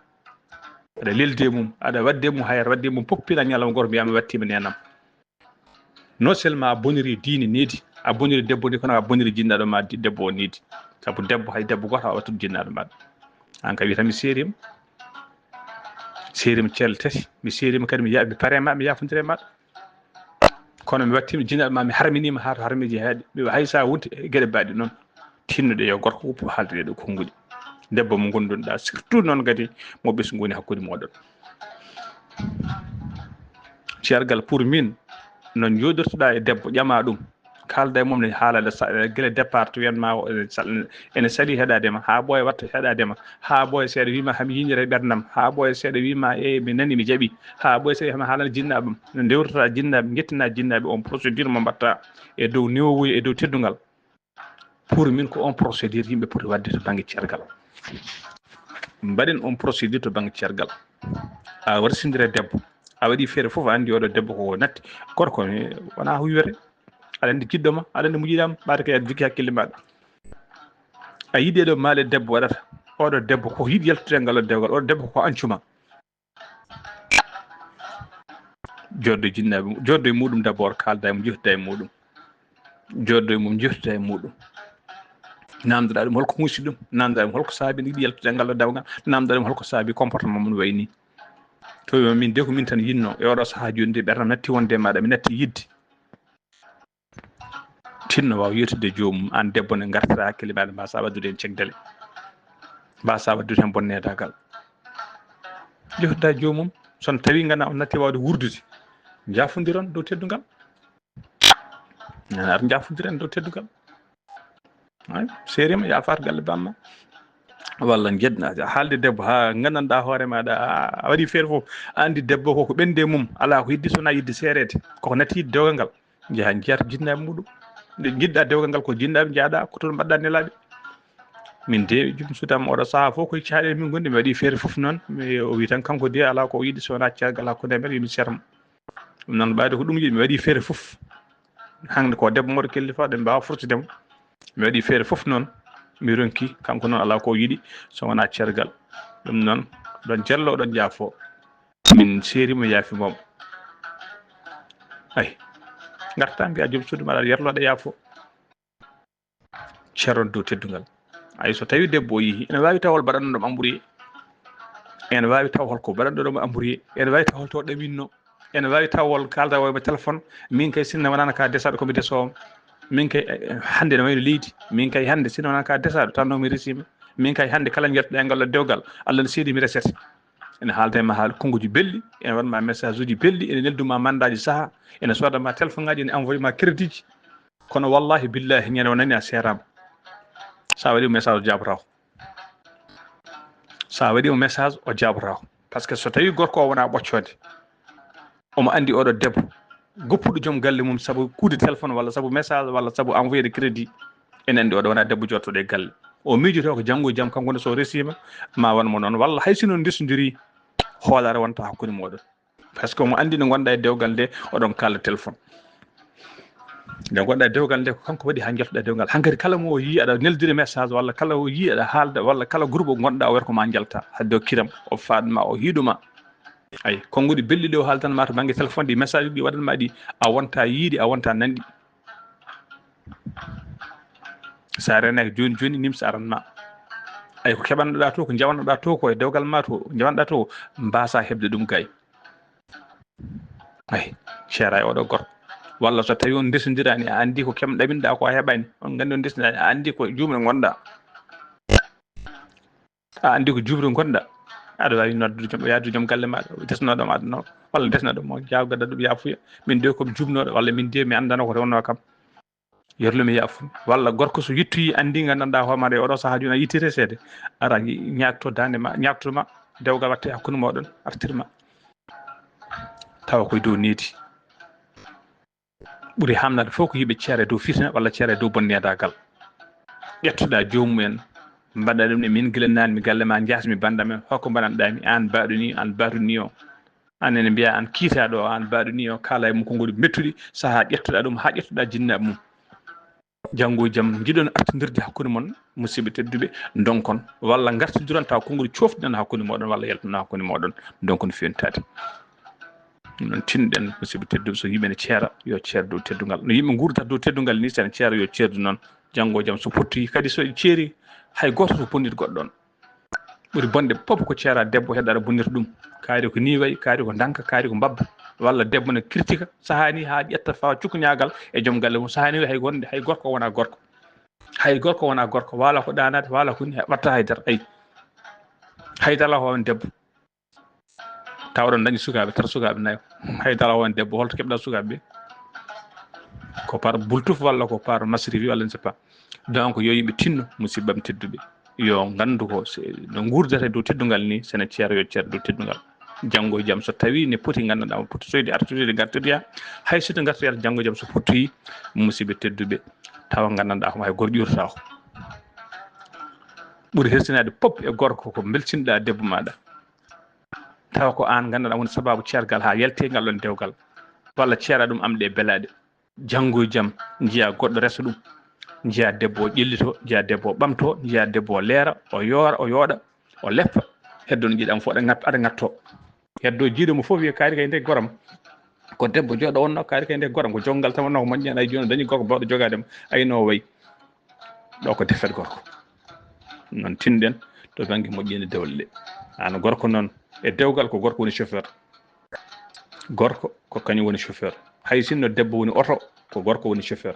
aɗa leldi e mum, aɗa wadde e mum hayre, wadde e mum poppina, ñalawma gooto mbiya mi wattima nenam. Non seulement a boniri diine needi, a boniri debbo ndi, kono a boniri jinnaaɗo ma di-, debbo o needi. Sabu debbo, hay debbo gooto a wattude jinnaaɗo ma. An kay wiyata mi seerima. Seerima ceele tati, mi seerima kadi mi ya-, mi pare ma, mi yafondire e maɗa. Kono mi wattima jinnaaɗo ma, mi harminima haa to harmiji haaɗi. Mi hay sa wonti e geɗe mbaɗɗe noon. Tinnuɗe yo gorko woppu haalde ɗeɗo konnguɗi. Debbo mo gonduɗa, surtout noon kadi mo ɓesngu woni hakkunde moɗon. Ceergal, pour min, no njooɗirtoɗa e debbo, ƴama ɗum, kaalda e mum ne, haalande sa-, gila départ to wiyatma o, ene sal-, ene sali heɗade ma, haa ɓooya watta heɗade ma, haa ɓooya seeɗa wima hami yiñira e ɓerdam, haa ɓooya seeɗa wima e mi nani mi jaɓi, haa ɓooya seeɗa hami haalana jinnaaɓam, no ndewrata jinnaaɓe, njettina jinnaaɓe, on procédure mo mbatta e dow newuya, e dow teddungal. Pour min ko on procédure yimɓe poti wadde to bannge ceergal. Mbaɗen on procédure to bannge ceergal. A warsindire debbo. A waɗi feere fof, a anndi oɗo debbo ko natti. Gorko mi wona ko wiwete. Aɗa anndi jiɗɗo ma, aɗa anndi mujiɗam, ɓaade kay aɗa jogii hakkille maɗa. A yiɗi ɗo maale debbo waɗata. Oɗo debbo ko yiɗi yaltude ngal ɗo dewgal. Oɗo debbo ko ancu ma. Jooɗo e jinnaaɓe, jooɗo e muɗum d'abord, kaalda e mum, jooɗida e muɗum. Jooɗo e mum, jooɗida e muɗum. Namdoɗa ɗum holko muusi ɗum, namdoɗa ɗum holko saabi yiɗi yaltude e ngal ɗo dewgal, namdoɗa ɗum holko saabi comportement mum wayi ni. To wiima min de ko min tan yinno, e oɗo sahaa jooni de ɓernam natti wonde e maɗa, mi natti yidde. Tinno waawa yewtude e joomum, aan debbo ne ngartira hakkille maaɗa, mbasa waddude heen cekdale, mbasa waddude heen bonnedagal. Jewtida e joomum, so tawi ngana on natti waawde wurdude, njaafondiron dow teddungal. Ar njaafondiren dow teddungal. Ay, seerima, yaafaat galle bamma. Walla njedna, haalde debbo haa nganndanɗaa hoore maaɗa, a, a waɗi feere fof, a anndi debbo ko, ko ɓenndi e mum, alaa ko yidde so wonaa yidde seereede, koko natti yidde dewgal ngal. Njaha njiyata jinnaaɓe muɗum. Nde njiɗɗa dewgal ngal ko jinnaaɓe njaaɗa, ko toon mbaɗɗa nelaaɓe. Min de, jom sudam oɗo sahaa fof koye caaɗeele min ngonndi, mi waɗi feere fof noon. Mi, o wi tan kanko de alaa ko o yiɗi so wonaa caggal hakkunde amen, yo mi seermo. Ɗum noon ɓayde ko ɗum yiɗi, mi waɗi feere fof. Hannde ko debbo mawɗo kellifa, ɗen mbaawa forsude mo. Mi waɗi feere fof noon, mi ronki, kanko noon alaa ko o yiɗi so wonaa ceergal. Ɗum noon, ɗon jello, ɗon jaafo. Min seeri mo, yaafi mo. Ay, ngarta mbiya joom suudu maaɗa yerloɗa yaafo. Ceron dow teddungal. Ay, so tawi debbo o yihi, ene waawi taw hol mbaɗanno ɗum amburiye. Ene waawi taw hol ko mbaɗanno ɗum amburiye. Ene waawi taw hol to ɗawinno. Ene waawi taw hol kaalda waymo téléphone. Min kay sinno wonano ka desaɗo ko mi desowo. Min kay, eh, hannde ne wayno leydi. Min kay hannde sinno wonano ka desaɗo tan no mi resima. Min kay hannde kala njeltoɗa e ngal ɗo dewgal, Allah ne seedi mi resete. Ene haalda e ma haal konnguuji belɗi, ene waɗma message uji belɗi, ene nelduma mandaaji saha, ene sooda ma téléphone ngaji, ene envoyé ma crédit ji. Kono wallahi billahi, ñande o nani a seeraama. Sa waɗi mo message, o jaabata ko. Sa waɗi mo message, o jaabata ko. Parce que so tawi gorko o wona ɓoccode, omo andi oɗo debbo goppuɗo joom galle mum sabu coup de téléphone walla sabu message walla sabu envoyé de crédit. Ene andi oɗo wona debbo jottoɗo e galle. O miijoto ko janngo e jam, kanko ne so resima, ma wan mo noon. Walla hay si noon ndesodiri, hoolare wonta hakkunde moɗon. Parce que omo andi nde gonɗa e dewgal nde, oɗon kaala téléphone. Nde gonɗa e dewgal nde, ko kanko waɗi ha jaltoɗa dewgal. Hankadi kala mo o yii aɗa neldiri message, walla kala o yii aɗa haalda, walla kala groupe gonɗa, o wiyata ko ma jalta. Hadde o kiram, o faadma, o hiiɗuma. Ay, konguɗi belɗi ɗi o haaldanma to banggue téléphone, ɗi message ɗi waɗanma ɗi, a wonta yiiɗi, a wonta nanɗi. Sa renaki joni joni, nimsa aranma. Ay, ko keɓanɗa to, ko jawanɗa to, ko e dewgal ma to, jawanɗa to, mbasa heɓde ɗum gay. Ay, ceera e oɗo gorko. Walla so tawi on ndesodirani, a andi ko kem ɗaminɗa ko a heɓani. On gandi on ndesodirani, a andi ko jumre gonɗa. A andi ko jumre gonɗa. Aɗa wawi noddude joom, yahdude joom galle maɗa, desnoɗo ma aduna o. Walla desnoɗo mo jawgaɗa ɗum yafuya. Min de ko mi jumnoɗo, walla min de mi andano ko rewno kam. Yerlumi yafu. Walla gorko so yettoyi andi gandanɗa hoore maɗa e oɗo saaha joni a yitti resede. Ara ñaagto dande ma, ñaagto ma, dewgal watte hakkunde moɗon, artirma. Tawa koye dow needi. Ɓuri hamnade fof ko yimɓe ceera e dow fitina walla ceera e dow bonnedagal. Ƴettoɗa jomumen, mbaɗa ɗum ne min gila naan mi galle ma, jasmi bandam en, hokko mbaɗanɗa mi, an baɗo ni, an baɗo ni o. An ene mbiya an kiitaɗo o, an baɗo ni o, kala e mum konguɗi mettuɗi, saaha ƴettoɗa ɗum, ha ƴettoɗa jinnaɓe mum. Janngo e jam, jiɗon artindirde hakkunde mon, musidɓe tedduɓe, donkon, walla ngartidiron taw konguɗi coftiɗen hakkunde moɗon, walla yaltinon hakkunde moɗon, donkon fewntade. Noon tinɗen, musidɓe tedduɓe, so yimɓe ne ceera, yo ceer dow teddungal. No yimɓe nguurdata dow teddungal ni, sen ceera, yo ceerdu noon. Janngo e jam, so pottoyi kadi, so ceeri, hay gooto so bonnit goɗɗo on. Ɓuri bonde fof ko ceera debbo, hedda aɗa bonnita ɗum. Kaari ko ni wayi, kaari ko danka, kaari ko mbabba. Walla debbo ne critique, sahani ha ƴetta fawa cukkuñagal e joom galle mum. Sahani hay gonde, hay gorko wona gorko. Hay gorko wona gorko, wala ko ɗanade, wala ko ni, watta haydara, ay. Haydara ko on debbo. Taw oɗon dañi sukaaɓe, tata sukaaɓe nayo. Haydara on debbo, holto keɓɗa sukaaɓe ɓe? Ko par bultuf walla ko par masrifi walla je ne sais pas. Donc, yo yimɓe tinno, musibbam tedduɓe. Yo ngandu ko se-, no ngurdata dow teddungal ni, sene ceero yo ceero dow teddungal. Janngo e jam, so tawi ne poti, nganndanɗaa mo poti soyde, artude, ngartirya. Hay so ngartoyata janngo e jam, so pottoyi, musiɓɓe tedduɓe, tawa nganndanɗaa ko hay goto ƴurata ko. Ɓuri hersinaade pop e gorko ko mbeltinɗaa debbo maaɗa. Tawa ko aan nganndanɗaa woni sabaabu ceergal haa yalti e ngal ɗoon dewgal. Walla ceera ɗum am ɗe belaaɗe. Janngo e jam, njiya goɗɗo resa ɗum. Njiya debbo o ƴellito, njiya debbo o ɓamto, njiya debbo o leera, o yoora, o yooɗa, o leppa. Heddo no jiiɗam fof aɗa ngat-, aɗa ngatto. Heddo jiiɗo mo fof wiya kaari kay nde goram. Ko debbo jooɗo wonno, kaari kay nde goram. Ko jonngal tan wonno ko moƴƴi, ay jooni o dañi gorko bawɗo jogaade mo. Ay no o wayi. Ɗo ko defet gorko. Noon tinɗen to bannge moƴƴinde dewle ɗe. Aan gorko noon, e dewgal ko gorko woni chauffeur. Gorko ko kañum woni chauffeur. Hay sinno debbo woni oto, ko gorko woni chauffeur.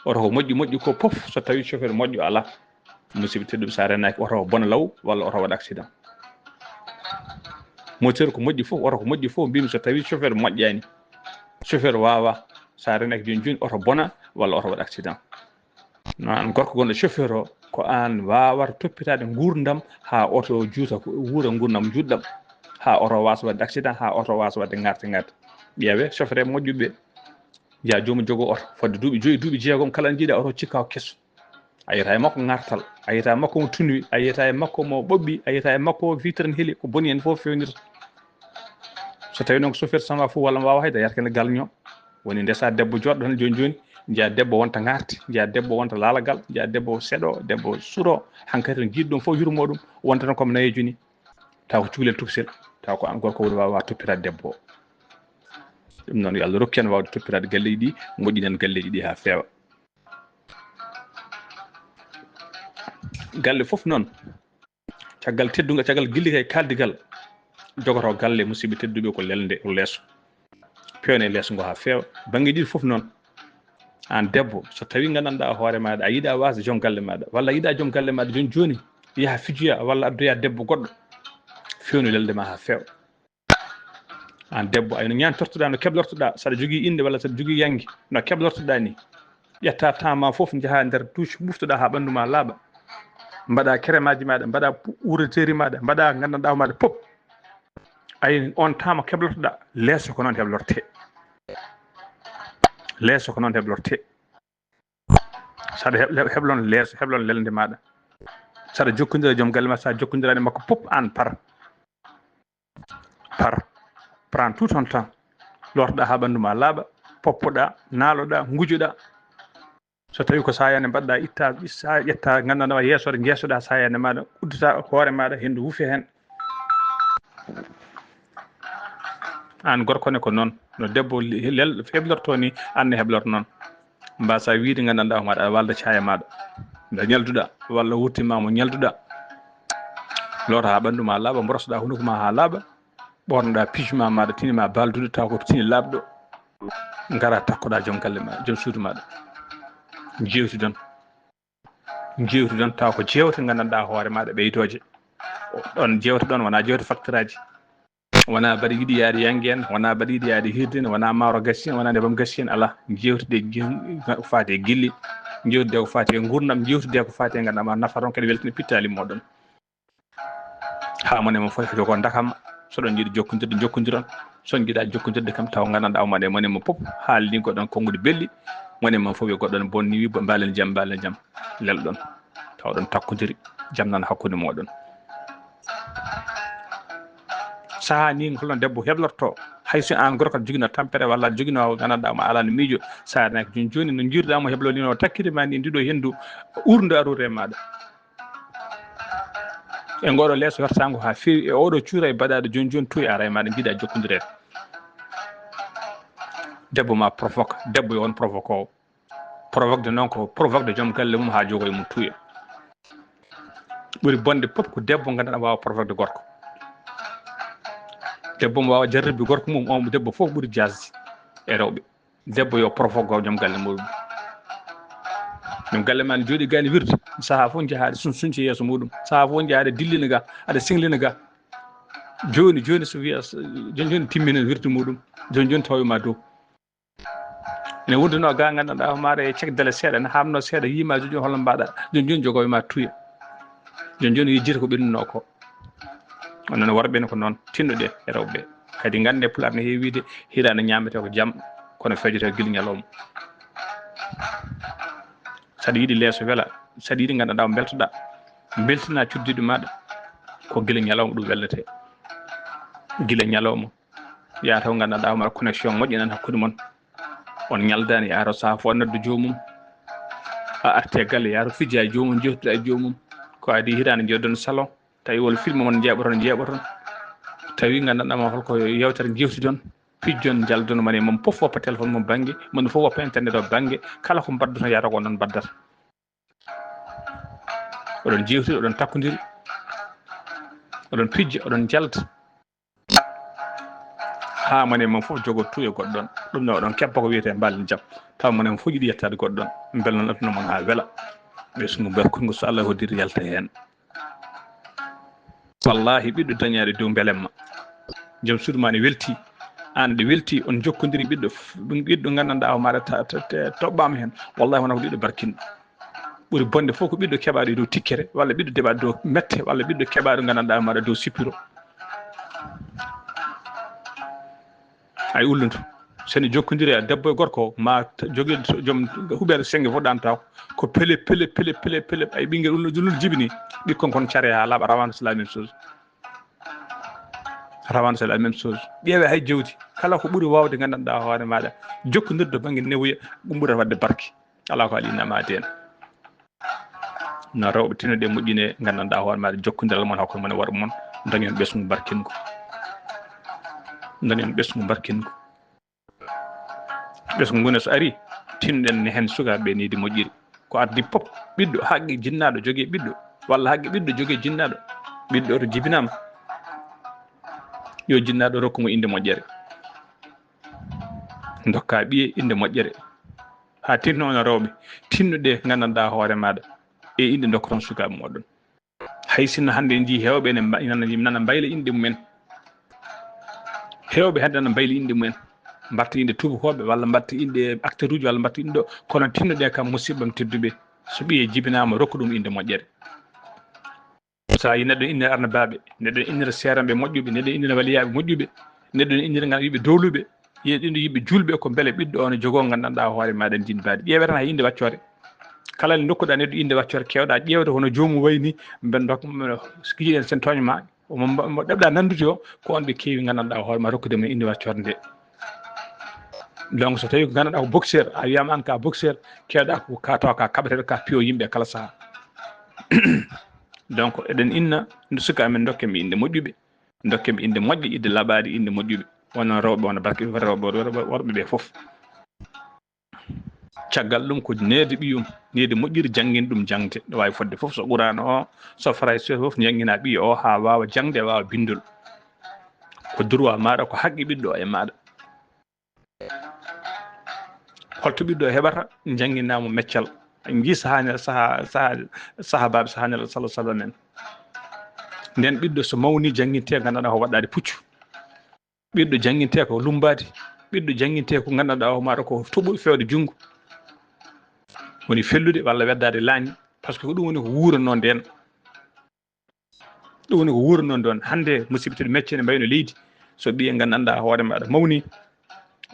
Oto ko moƴƴi moƴƴi ko fof, so tawi chauffeur moƴƴo alaa, musiɓɓe tedduɓe, so a renaaki oto o bona law walla oto waɗa accident. Moteur ko moƴƴi fof, oto ko moƴƴi fof, mbimi so tawi chauffeur moƴƴaani, chauffeur waawaa, so a renaaki jooni jooni oto bona walla oto waɗa accident. No aan gorko gonɗo chauffeur o, ko aan waawata toppitaade nguurndam haa oto o juuta, ko wuura nguurndam njuutɗam, haa oto o waasa waɗde accident, haa oto o waasa waɗde ŋaarte ŋaarte. Ƴeewee chauffeur e moƴƴuɓe, njiya joomum jogoo oto fodde duuɓi joyi, duuɓi jeegom, kala njiiɗa oto cikka ko keso. A yiyata e makko ŋartal, a yiyata e makko mo tunwi, a yiyata e makko mo ɓoɓɓi, a yiyata e makko vitre ne heli, ko boni heen fof fewnirta. So tawi noon ko chauffeur sama fof walla mo waawa hayda, yahata kene galño. Woni ndesa debbo jooɗo tan jooni jooni, njiya debbo wonta ŋarti, njiya debbo wonta laalagal, njiya debbo seɗo, debbo suro, hankadi to jiiɗ ɗum fof yurmo ɗum, wonta tan comme nayeejo ni. Taw ko cukalel tokosel, taw ko aan gorko woni waawa toppitaade debbo o. Ɗum noon yo Allah rokku en waawde toppitaade galleeji ɗi, moƴƴinen galleeji ɗi haa feewa. Galle fof noon, caggal teddungal, caggal gilli kay kaaldigal, jogoto galle musiɓɓe tedduɓe ko lelde, ko leeso. Pewne leeso ngo haa feewa. Bannge ɗiɗi fof noon. Aan debbo, so tawi nganndanɗaa hoore maaɗa, a yiɗa waasde joom galle maaɗa, walla a yiɗa joom galle maaɗa jooni jooni yaha fijoya walla addoya debbo goɗɗo, fewnu lelde ma haa feewa. Aan debbo, ay no ñaantortoɗaa, no keblortoɗaa, saɗa jogii innde walla saɗa jogii yannge, no keblortoɗaa ni. Ƴetta temps ma fof, njaha nder douche, ɓuftoɗa ha ɓandu ma laaɓa. Mbaɗa crème aji maɗa, mbaɗa pu-, oureteri maɗa, mbaɗa gandanɗa maɗa pop. Ay, on temps mo heblotoɗa, leeso ko noon heblorte. Leeso ko noon heblorte. Saɗa heb-, heb-, heblon leeso, heblon lelnde maɗa. Saɗa jokkondira e joom galle ma, sa jokkondirani e makko pop, an par. Par. Prends tout ton temps. Lortoɗa ha ɓandu ma laaɓa, poppoɗa, naaloɗa, ngujoɗa. So tawi ko sayande mbaɗɗa, itta, sa ƴetta, gandanɗa ma yeeso, jeesoɗa sayande maɗa, uddita hoore maɗa, hendu wufe hen. An gorko ne ko noon, no debbo li-, lel-, heblorto ni, an ne heblorto noon. Mbasa wiide gandanɗa hoore maɗa, aɗa walda caaya maɗa. Nde ñalduɗa, walla wurtima mo ñalduɗa. Loota ha ɓandu ma laaɓa, mborosoɗa hunduko ma ha laaɓa. Ɓornoɗa pyjama maɗa, tini ma balduɗo, taw ko tini laaɓɗo. Ngara takkoɗa joom galle ma, joom suudu maɗa. Jewtidon. Jewtidon, taw ko jewte gandanɗa hoore maɗa ɓeydooje. Ɗon jewte ɗon, wona jewte facture aji. Wona mbaɗa yiɗi yaade yangi en, wona mbaɗa yiɗi yaade hirde en, wona maaro gasi en, wona nebam gasi en, ala. Jewtide je-, ko fati e gilli, jewtide ko fati e gurdam, jewtide ko fati e gandanɗa ma nafa ton, kadi weltina pittali moɗon. Ha mone mo fof jogo dakam, so ɗon jiɗi jokkodirde, jokkodiron. So on jiɗa jokkodirde kam, taw gandanɗa o mone, mone mo pop haalni goɗɗon konguɗi belɗi, mone mo fof yo goɗɗon bonni wi, mbalen jam, mbalen jam, lelɗon. Taw ɗon takkodiri, jam nan hakkunde moɗon. Saha ni holno debbo heblorto, hay so an gorko aɗa jogino tampere walla aɗa jogino gandanɗa ma alano miijo, sa renaki joni joni no jiiruɗa mo heblonino, takkiri ma ni ndiɗo hendu urde arure maɗa. E ngoɗo leeso wertango ha fewi, e oɗo cuura e baɗaɗo joni joni, tuy ara e maɗa, jiɗa jokkodirede. Debbo ma provoque, debbo yo on provoque o. Provoque de noon ko provoque de joom galle mum ha jogo e mum tuya. Ɓuri bonde pop ko debbo gandanɗa wawa provoque de gorko. Debbo mo wawa jarribi gorko mum, on debbo fof ɓuri jasde e rewɓe. Debbo yo provoque joom galle muɗum. Joom galle ma ne jooɗi gani wirde, saha fof jahaade sun-, sunce yeeso muɗum, saha fof jahaade dillina ga, aɗa singlina ga. Joni joni so wiya, joni joni timmina wirde muɗum, joni joni tawi ma dow. Ene wurduno ga gandanɗa homaare e cek dele seeɗa, ne hamno seeɗa, yima joni joni holno mbaɗa, joni joni jogo ma tuya. Joni joni yejjita ko ɓennuno ko. Onon worɓe ne ko noon, tinnuɗe e rewɓe. Kadi gande Pulaar ne heewi wiide, hiraande ñaamete ko jam, kono fejoto gila ñalawma. Saɗa yiɗi leeso wela, saɗa yiɗi gandanɗa o beltoɗa, beltina cuddiɗo maɗa, ko gila ñalawma ɗum wellete. Gila ñalawma, yaa taw gandanɗa homaare connexion moƴƴo nan hakkunde mon. On ñaldani, yaa taw saha fof noddu joomum. A arte galle, yaa taw fijja e joomum, jewtida e joomum. Ko adi hiraande jodon salon. Tawi wol film mon jeeɓoton, jeeɓoton. Tawi gandanɗa ma holko yewtere jewtidon, pijjon, jaldon, mane mon fof woppa téléphone mo bangge, mon fof woppa internet o bangge, kala ko mbaddoton yata ko onon mbaddata. Oɗon jewtidi, oɗon takkodiri, oɗon pijja, oɗon jalda. Ha mane mon fof jogo tuya goɗɗon. Ɗum no oɗon kebba ko wiyete mbalen jam. Taw mane mon fof yiɗi yettade goɗɗon. Mbel non aduna mon ha wela. Ɓesngu berkungu so Allah hoddiri yalta hen. Wallahi, ɓiɗɗo dañaɗo dow mbelemma. Joom suudu ma ne welti, an ɗe welti, on jokkodiri ɓiɗɗo f-, ɗum ɓiɗɗo gandanɗa o maɗa ta-, ta-, ta-, toɓɓama hen. Wallahi wona ko ɓiɗɗo barkinɗo. Ɓuri bonde fof ko ɓiɗɗo keɓaɗo e dow tikkere, walla ɓiɗɗo deɓaɗo dow mette, walla ɓiɗɗo keɓaɗo gandanɗa maɗa dow sippiro. Ay ulludu. Sene jokkodiri a debbo e gorko, ma t-, jogui so joom huɓere senge fof ɗantaw. Ko pele, pele, pele, pele, pele. Ay ɓinguel ulludu, ulludu jibini. Ɓikkon kon care ha laaɓa, rawane c'est la même chose. Rawane c'est la même chose. Ƴeewe hay jawdi. Kala ko ɓuuri wawde gandanɗa hoore maɗa. Jokkodirde banggue newuya, ɗum ɓuurata wadde barke. Ala ko ali nama den. No rewɓe tinno ɗe moƴƴine, gandanɗa hoore maɗa jokkodiral mon hakkunde mon e worɓe mon, dañon ɓesngu barkingu. Dañon ɓesngu barkingu. Ɓesngu ngu ne so ari, tinɗen ne hen sukaɓe nidi moƴƴiri. Ko ardi pop, ɓiɗɗo haqqe jinnaɗo jogui ɓiɗɗo, walla haqqe ɓiɗɗo jogui jinnaɗo. Ɓiɗɗo to jibinama, yo jinnaɗo rokku mo inde moƴƴere. Dokka ɓiye inde moƴƴere. Ha tinno on rewɓe, tinnuɗe gandanɗa hoore maɗa e inɗe dokkoton sukaɓe moɗon. Hay sinno hande en jii hewɓe ene mba-, nana, nana mbayla inɗe mumen. Hewɓe hande nana mbayla inɗe mumen. Mbatta innde tuubakooɓe, walla mbatta innde acteur uji, walla mbatta innde ɗo. Kono tinno ɗe kam, musiɓɓam tedduɓe, so ɓiye jibinaama, rokku ɗum innde moƴƴere. So a yi neɗɗo innira arnabaaɓe, neɗɗo innira seeranɓe moƴƴuɓe, neɗɗo innira waliyaaɓe moƴƴuɓe, neɗɗo innira ngal yiɓe dowluɓe, yeɗɗinde yiɓe juulɓe, ko mbele ɓiɗɗo o no jogoo nganndanɗaa hoore maaɗa ndin baadi. Ƴeewata hay innde waccoore. Kala nde ndokkuɗaa neɗɗo innde waccoore, keewɗaa ƴeewde hono joomum wayi ni, mben ndok-, mben, so gijiɗen sen tooña ma, mo, mo, mo ɗeɓɗaa nanndude o, ko on ɓe keewi nganndanɗaa hoore ma rokkude mo innde waccoore nde. Donc, so tawi ko nganndanɗaa ko boxeur, a wiyama an ka boxeur, keewɗaa ko ka tawa ka kaɓeteɗo, ka piyo yimɓe kala saha. Donc, eɗen inna nde suka men, dokken ɓe innde moƴƴuɓe, dokken ɓe innde moƴƴe, innde laɓaɗe, innde moƴƴuɓe. Wona rewɓe, wona barke, rewɓe, worɓe ɓe fof. Caggal ɗum ko neede ɓiyum, neede moƴƴiri, janngin ɗum jaŋde. Ɗo waawi fodde fof, so Qur'aana o, so Farayse fof, janngina ɓiya o haa waawa jaŋde, waawa binndol. Ko droit maaɗa, ko haqqe ɓiɗɗo e maaɗa. Holto ɓiɗɗo heɓata? Janngina mo meccal. En njii sahaa Nel-, sahaa, sahaa, sahaabaaɓe sahaa Nelaaɗo sallallahu alaihi wasallam en. Nden ɓiɗɗo so mawni, jannginte, nganndanɗaa ko waɗɗaade puccu. Ɓiɗɗo jannginte ko lummbaade. Ɓiɗɗo jannginte ko nganndanɗaa o maaɗa ko toɓo fewde junngo. Woni fellude walla weddaade laañi. Par ce que ko ɗum woni ko wuuranoo ndeen. Ɗum woni ko wuuranoo ndeen. Hannde musiɓɓe tedduɓe, mecce ne mbayno leydi. So ɓiye nganndanɗaa hoore maaɗa mawni,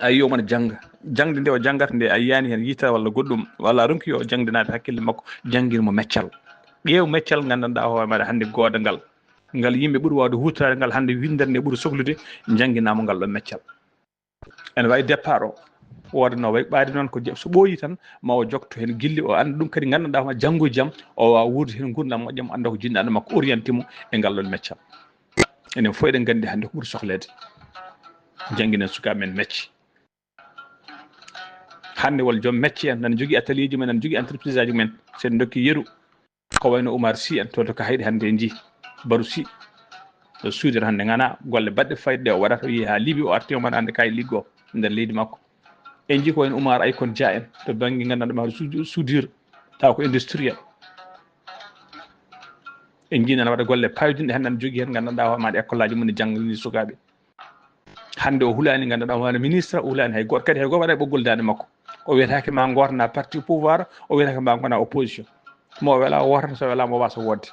a yi omo jannga. Jaŋde nde o janngata nde, a yiyaani heen yitere walla goɗɗum, walla a ronki yo o jaŋde naata hakkille makko, janngin mo meccal. Ƴeew meccal nganndanɗaa hoore maaɗa hannde goodangal. Ngal yimɓe ɓuri waawde huutoraade ngal hannde, winndere nde ɓuri soklude, njannginaa mo ngal ɗo meccal. Ene wayi départ o, wooda no wayi ɓaade noon ko je-, so ɓooyi tan, ma o jokto heen gilli, o annda ɗum kadi nganndanɗaa hoore janngo e jam, o waawa wuurde heen nguurndam moƴƴam, annda ko jinnaaɗo makko orienté mo e ngal ɗoon meccal. Enen fof eɗen nganndi hannde ko ɓuri sohleede, jannginen sukaaɓe men mecce. Hannde wol joom mecce en, nana jogii atelier ji men, nana jogii entreprise aji men, so en ndokki yeru, ko wayno Oumar Sy en, to, to Kaydi hannde en njii, Barou Sy, ɗo suudere hannde ngana, golle baɗɗe fayde ɗe o waɗata, o yehi haa Libi, o arti o man hannde kay liggo nder leydi makko. En njii ko wayno Oumar Aykon Dia en, to bannge nganndanɗaa hoore sud-, soudure, tawa ko industriel. En njii nana waɗa golle payodinɗe hannde, nana jogii heen nganndanɗaa hoore maaɗa école aji mum ne janngini sukaaɓe. Hannde o hulaani nganndanɗaa wano ministre, o hulaani hay gooto. Kadi hay gooto waɗa e ɓoggol daande makko. O wiyetaake ma ngootana parti au pouvoir, o wiyetaake ma ngona opposition. Mo o wela o wootata, so wela mo wasa wootde.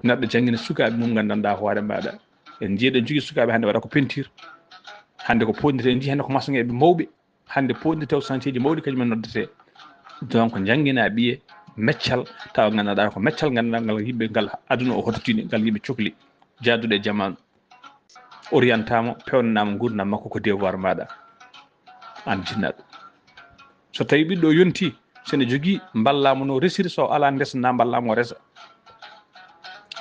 Neɗɗo janngina sukaaɓe mum nganndanɗaa hoore maaɗa. En njii eɗen jogii sukaaɓe hannde waɗa ko peinture. Hannde ko pondite, en njii hannde ko masoŋeeɓe mawɓe. Hannde pooɗndi taw santieji mawɗi kañum en noddetee. Donc, njannginaa ɓiye meccal, tawa nganndanɗaa ko meccal nganndanɗaa ngal yimɓe, ngal aduna o hodditini, ngal yimɓe cokli, jaaduɗo e jamaanu. Orientaama, peewnanaama nguurndam makko ko devoir maaɗa, aan jinnaaɗo. So tawii ɓiɗɗo o yontii, so ene jogii, mballaa mo no resiri, so alaa ndesa, na mballaa mo resa.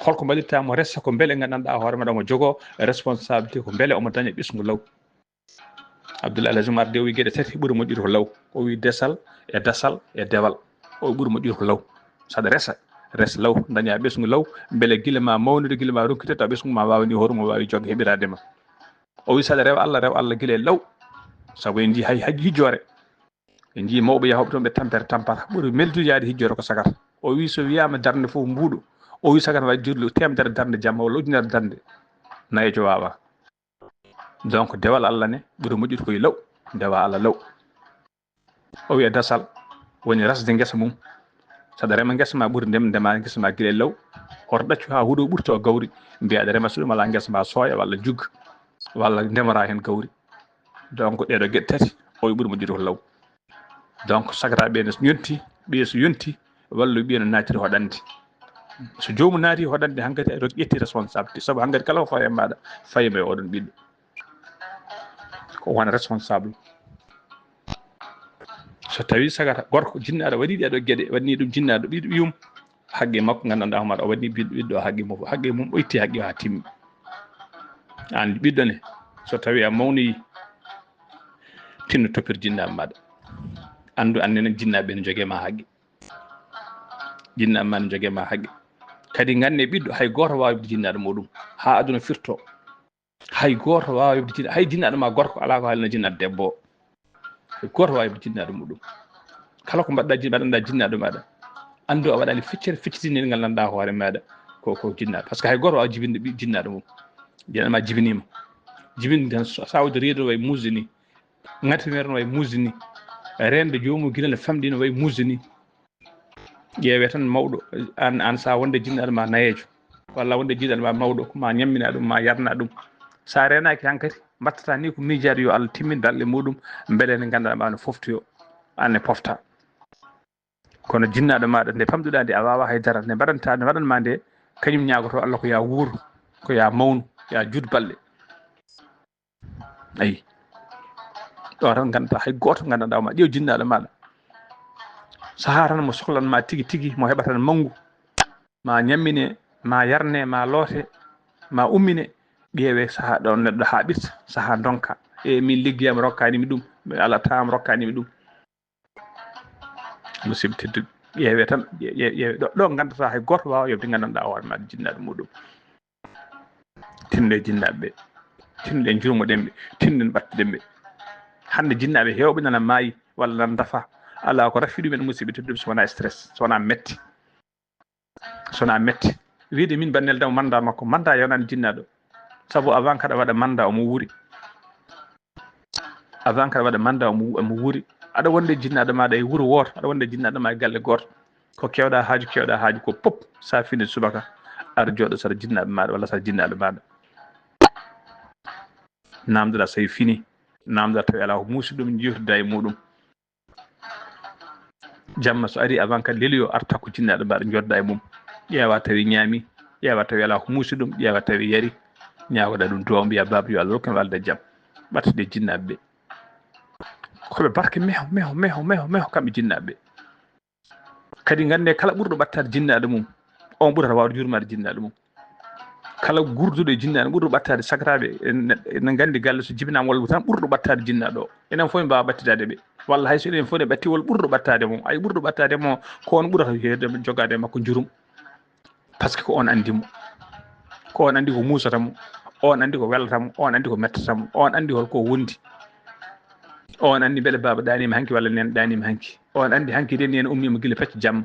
Holko mballirtaa mo resa? Ko mbele nganndanɗaa hoore maaɗa omo jogoo responsabilité, ko mbele omo daña ɓesngu law. Abdoul Aziz Oumar de o wi geɗe tati ɓuri moƴƴude ko law. O wi desal e dasal e dewal. O ɓuri moƴƴude ko law. Saɗa resa, res law, daña ɓesngu law, mbele gila ma mawnude, gila ma ronkite, taw ɓesngu ma waawani hoore mum, waawi jogge heɓiraade ma. O wi saɗa rewa Allah, rewa Allah gila e law. Sabu en njii hay, hay hijjoore. En njii mawɓe yahooɓe toon ɓe tampere tampata. Ɓuri meldude yaade hijjoore ko sagar. O wi so wiyaama darnde fof mbuuɗo. O wi sagar waɗi dirlu teemedere darnde jamma walla ujunere darnde. Nayeejo waawaa. Donc, dewal Allah ne ɓuri moƴƴude koye law, ndewa Allah law. O wiya dasal woni resde ngesa mum. Saɗa rema ngesa ma ɓuri ndem, ndema ngesa ma gila e law. Hoto ɗaccu haa huɗo ɓurto gawri, mbiya aɗa rema so ɗum alaa ngesa ma sooya walla jugga, walla ndemora heen gawri. Donc, ɗeɗo geɗe tati, o wi ɓuri moƴƴude ko law. Donc, sagaraaɓe ɓe ne so yonti, ɓiye so yonti, wallu ɓiye no naatiri hoɗande. So joomum naati hoɗande, hankadi aɗa ƴetti responsabilité. Sabu hankadi kala ko fawi e maaɗa, fawi mo e oɗon ɓiɗɗo. Ko wona responsable. So tawi sagata gorko, jinnaaɗo waɗi ɗeɗo geɗe, waɗni ɗum jinnaaɗo ɓiɗɗo ɓiyum, haqqe makko nganndanɗaa homaɗa, o waɗni ɓiɗɗo, ɓiɗɗo haqqe mum, o itti haqqe o haa timmi. Aan ɓiɗɗo ne, so tawi a mawnoyi, tinno toppir jinnaaɓe maaɗa. Anndu, annene jinnaaɓe ne jogee ma haqqe. Jinnaaɓe ma ne jogee ma haqqe. Kadi nganne ɓiɗɗo, hay gooto waawi jinnaaɗo muɗum haa aduna firto. Hay gooto waawa yoɓde jinna-, hay jinnaaɗo ma gorko alaa ko haalna jinnaaɗo debbo o. Hay gooto waawa yoɓde jinnaaɗo muɗum. Kala ko mbaɗɗa jin-, mbaɗanɗa jinnaaɗo maaɗa, anndu a waɗaani feccere feccitinde ngal nganndanɗaa hoore maaɗa ko, ko jinnaaɗo. Par ce que hay gooto waawa jibinde ɓi-, jinnaaɗo mum. Jinnaaɗo ma jibiniima. Jibin gan sawde reedu no wayi muusde ni. Ŋati mere no wayi muusde ni. Reende joomum ginale famɗi no wayi muusde ni. Ƴeewee tan mawɗo, aan, aan so a wonde jinnaaɗo ma nayeejo, walla wonde jinnaaɗo ma mawɗo, ko ma ñammina ɗum, ma yarna ɗum. So a reenaaki hankadi, mbattata ni ko miijaade yo Allah timmin balɗe muɗum, mbele nde nganndanɗaa ma no foftoyo, aan ne pofta. Kono jinnaaɗo maaɗa nde pamɗuɗaa nde a waawaa hay dara, nde mbaɗanta, nde mbaɗan ma nde, kañum ñaagoto Allah ko ya wuur, ko ya mawnu, ya juut balɗe. Ayi. Ɗo tan nganndanɗaa hay gooto nganndanɗaa ma. Ƴeew jinnaaɗo maaɗa. Sahaa tan mo sohlan ma tigi tigi, mo heɓatan manngu. Ma ñammine, ma yarne, ma loote, ma ummine. Ƴeewee sahaa ɗo neɗɗo haaɓirta, sahaa ndonka. E min liggiyaama rokkaani mi ɗum, mi alaa taam rokkaani mi ɗum. Musidɓe tedduɓe, ƴeewee tan, ƴe-, ƴe-, ƴeewee ɗo, ɗo nganndanɗaa hay gooto waawa yoɓde nganndanɗaa hoore maaɗa jinnaaɗo muɗum. Tinɗe jinnaaɓe ɓe, tinɗen njurmoɗen ɓe, tinɗen ɓattuɗen ɓe. Hannde jinnaaɓe heewɓe nana maayi walla nana ndafa. Alaa ko rafi ɗumen musidɓe tedduɓe so wonaa stress, so wonaa metti. So wonaa metti. Wiide min bannel dam mannda makko, mannda yonani jinnaaɗo. Sabu avant kaɗa waɗa mannda omo wuuri. Avant kaɗa waɗa mannda omo, omo wuuri. Aɗa wonde jinnaaɗo maaɗa e wuro wooto, aɗa wonde jinnaaɗo ma e galle gooto. Ko keewɗaa haaju, keewɗaa haaju ko pop, so a fini subaka, aɗa jooɗo sara jinnaaɓe maaɗa walla sara jinnaaɗo maaɗa. Naamndoɗaa so a fini, naamndoɗaa tawi alaa ko muusi ɗum, njiitoɗaa e muɗum. Jamma so ari avant kadi leloyo arta ko jinnaaɗo maaɗa, njooɗoɗaa e mum. Ƴeewa tawi ñaami, ƴeewa tawi alaa ko muusi ɗum, ƴeewa tawi yari. Ñaagoɗaa ɗum duwaaw, mbiya baaba yo Allah rokku en walde jam. Ɓattude jinnaaɓe ɓe. Ko ɓe barke meho, meho, meho, meho, meho kamɓe jinnaaɓe ɓe. Kadi ngannde kala ɓurɗo ɓattaade jinnaaɗo mum, on ɓurata waawde yurmaade jinnaaɗo mum. Kala guurduɗo e jinnaaɗo ɓurɗo ɓattaade sagataaɓe, en, ene nganndi galle so jibinaama walla tan ɓurɗo ɓattaade jinnaaɗo o. Enen fof en mbaawa ɓattidaade ɓe. Walla hay so enen fof en ɓatti walla ɓurɗo ɓattaade mo. Ay ɓurɗo ɓattaade mo, ko on ɓurata heewde jogaade e makko njurum. Par ce que ko on anndi mo. Ko on anndi ko muusata mo. On anndi ko welata mo. On anndi ko mettata mo. On anndi hol ko wondi. On anndi mbele baaba ɗaaniima hanki walla nene ɗaaniima hanki. On anndi hanki de nene ummiima gila pecce jamma.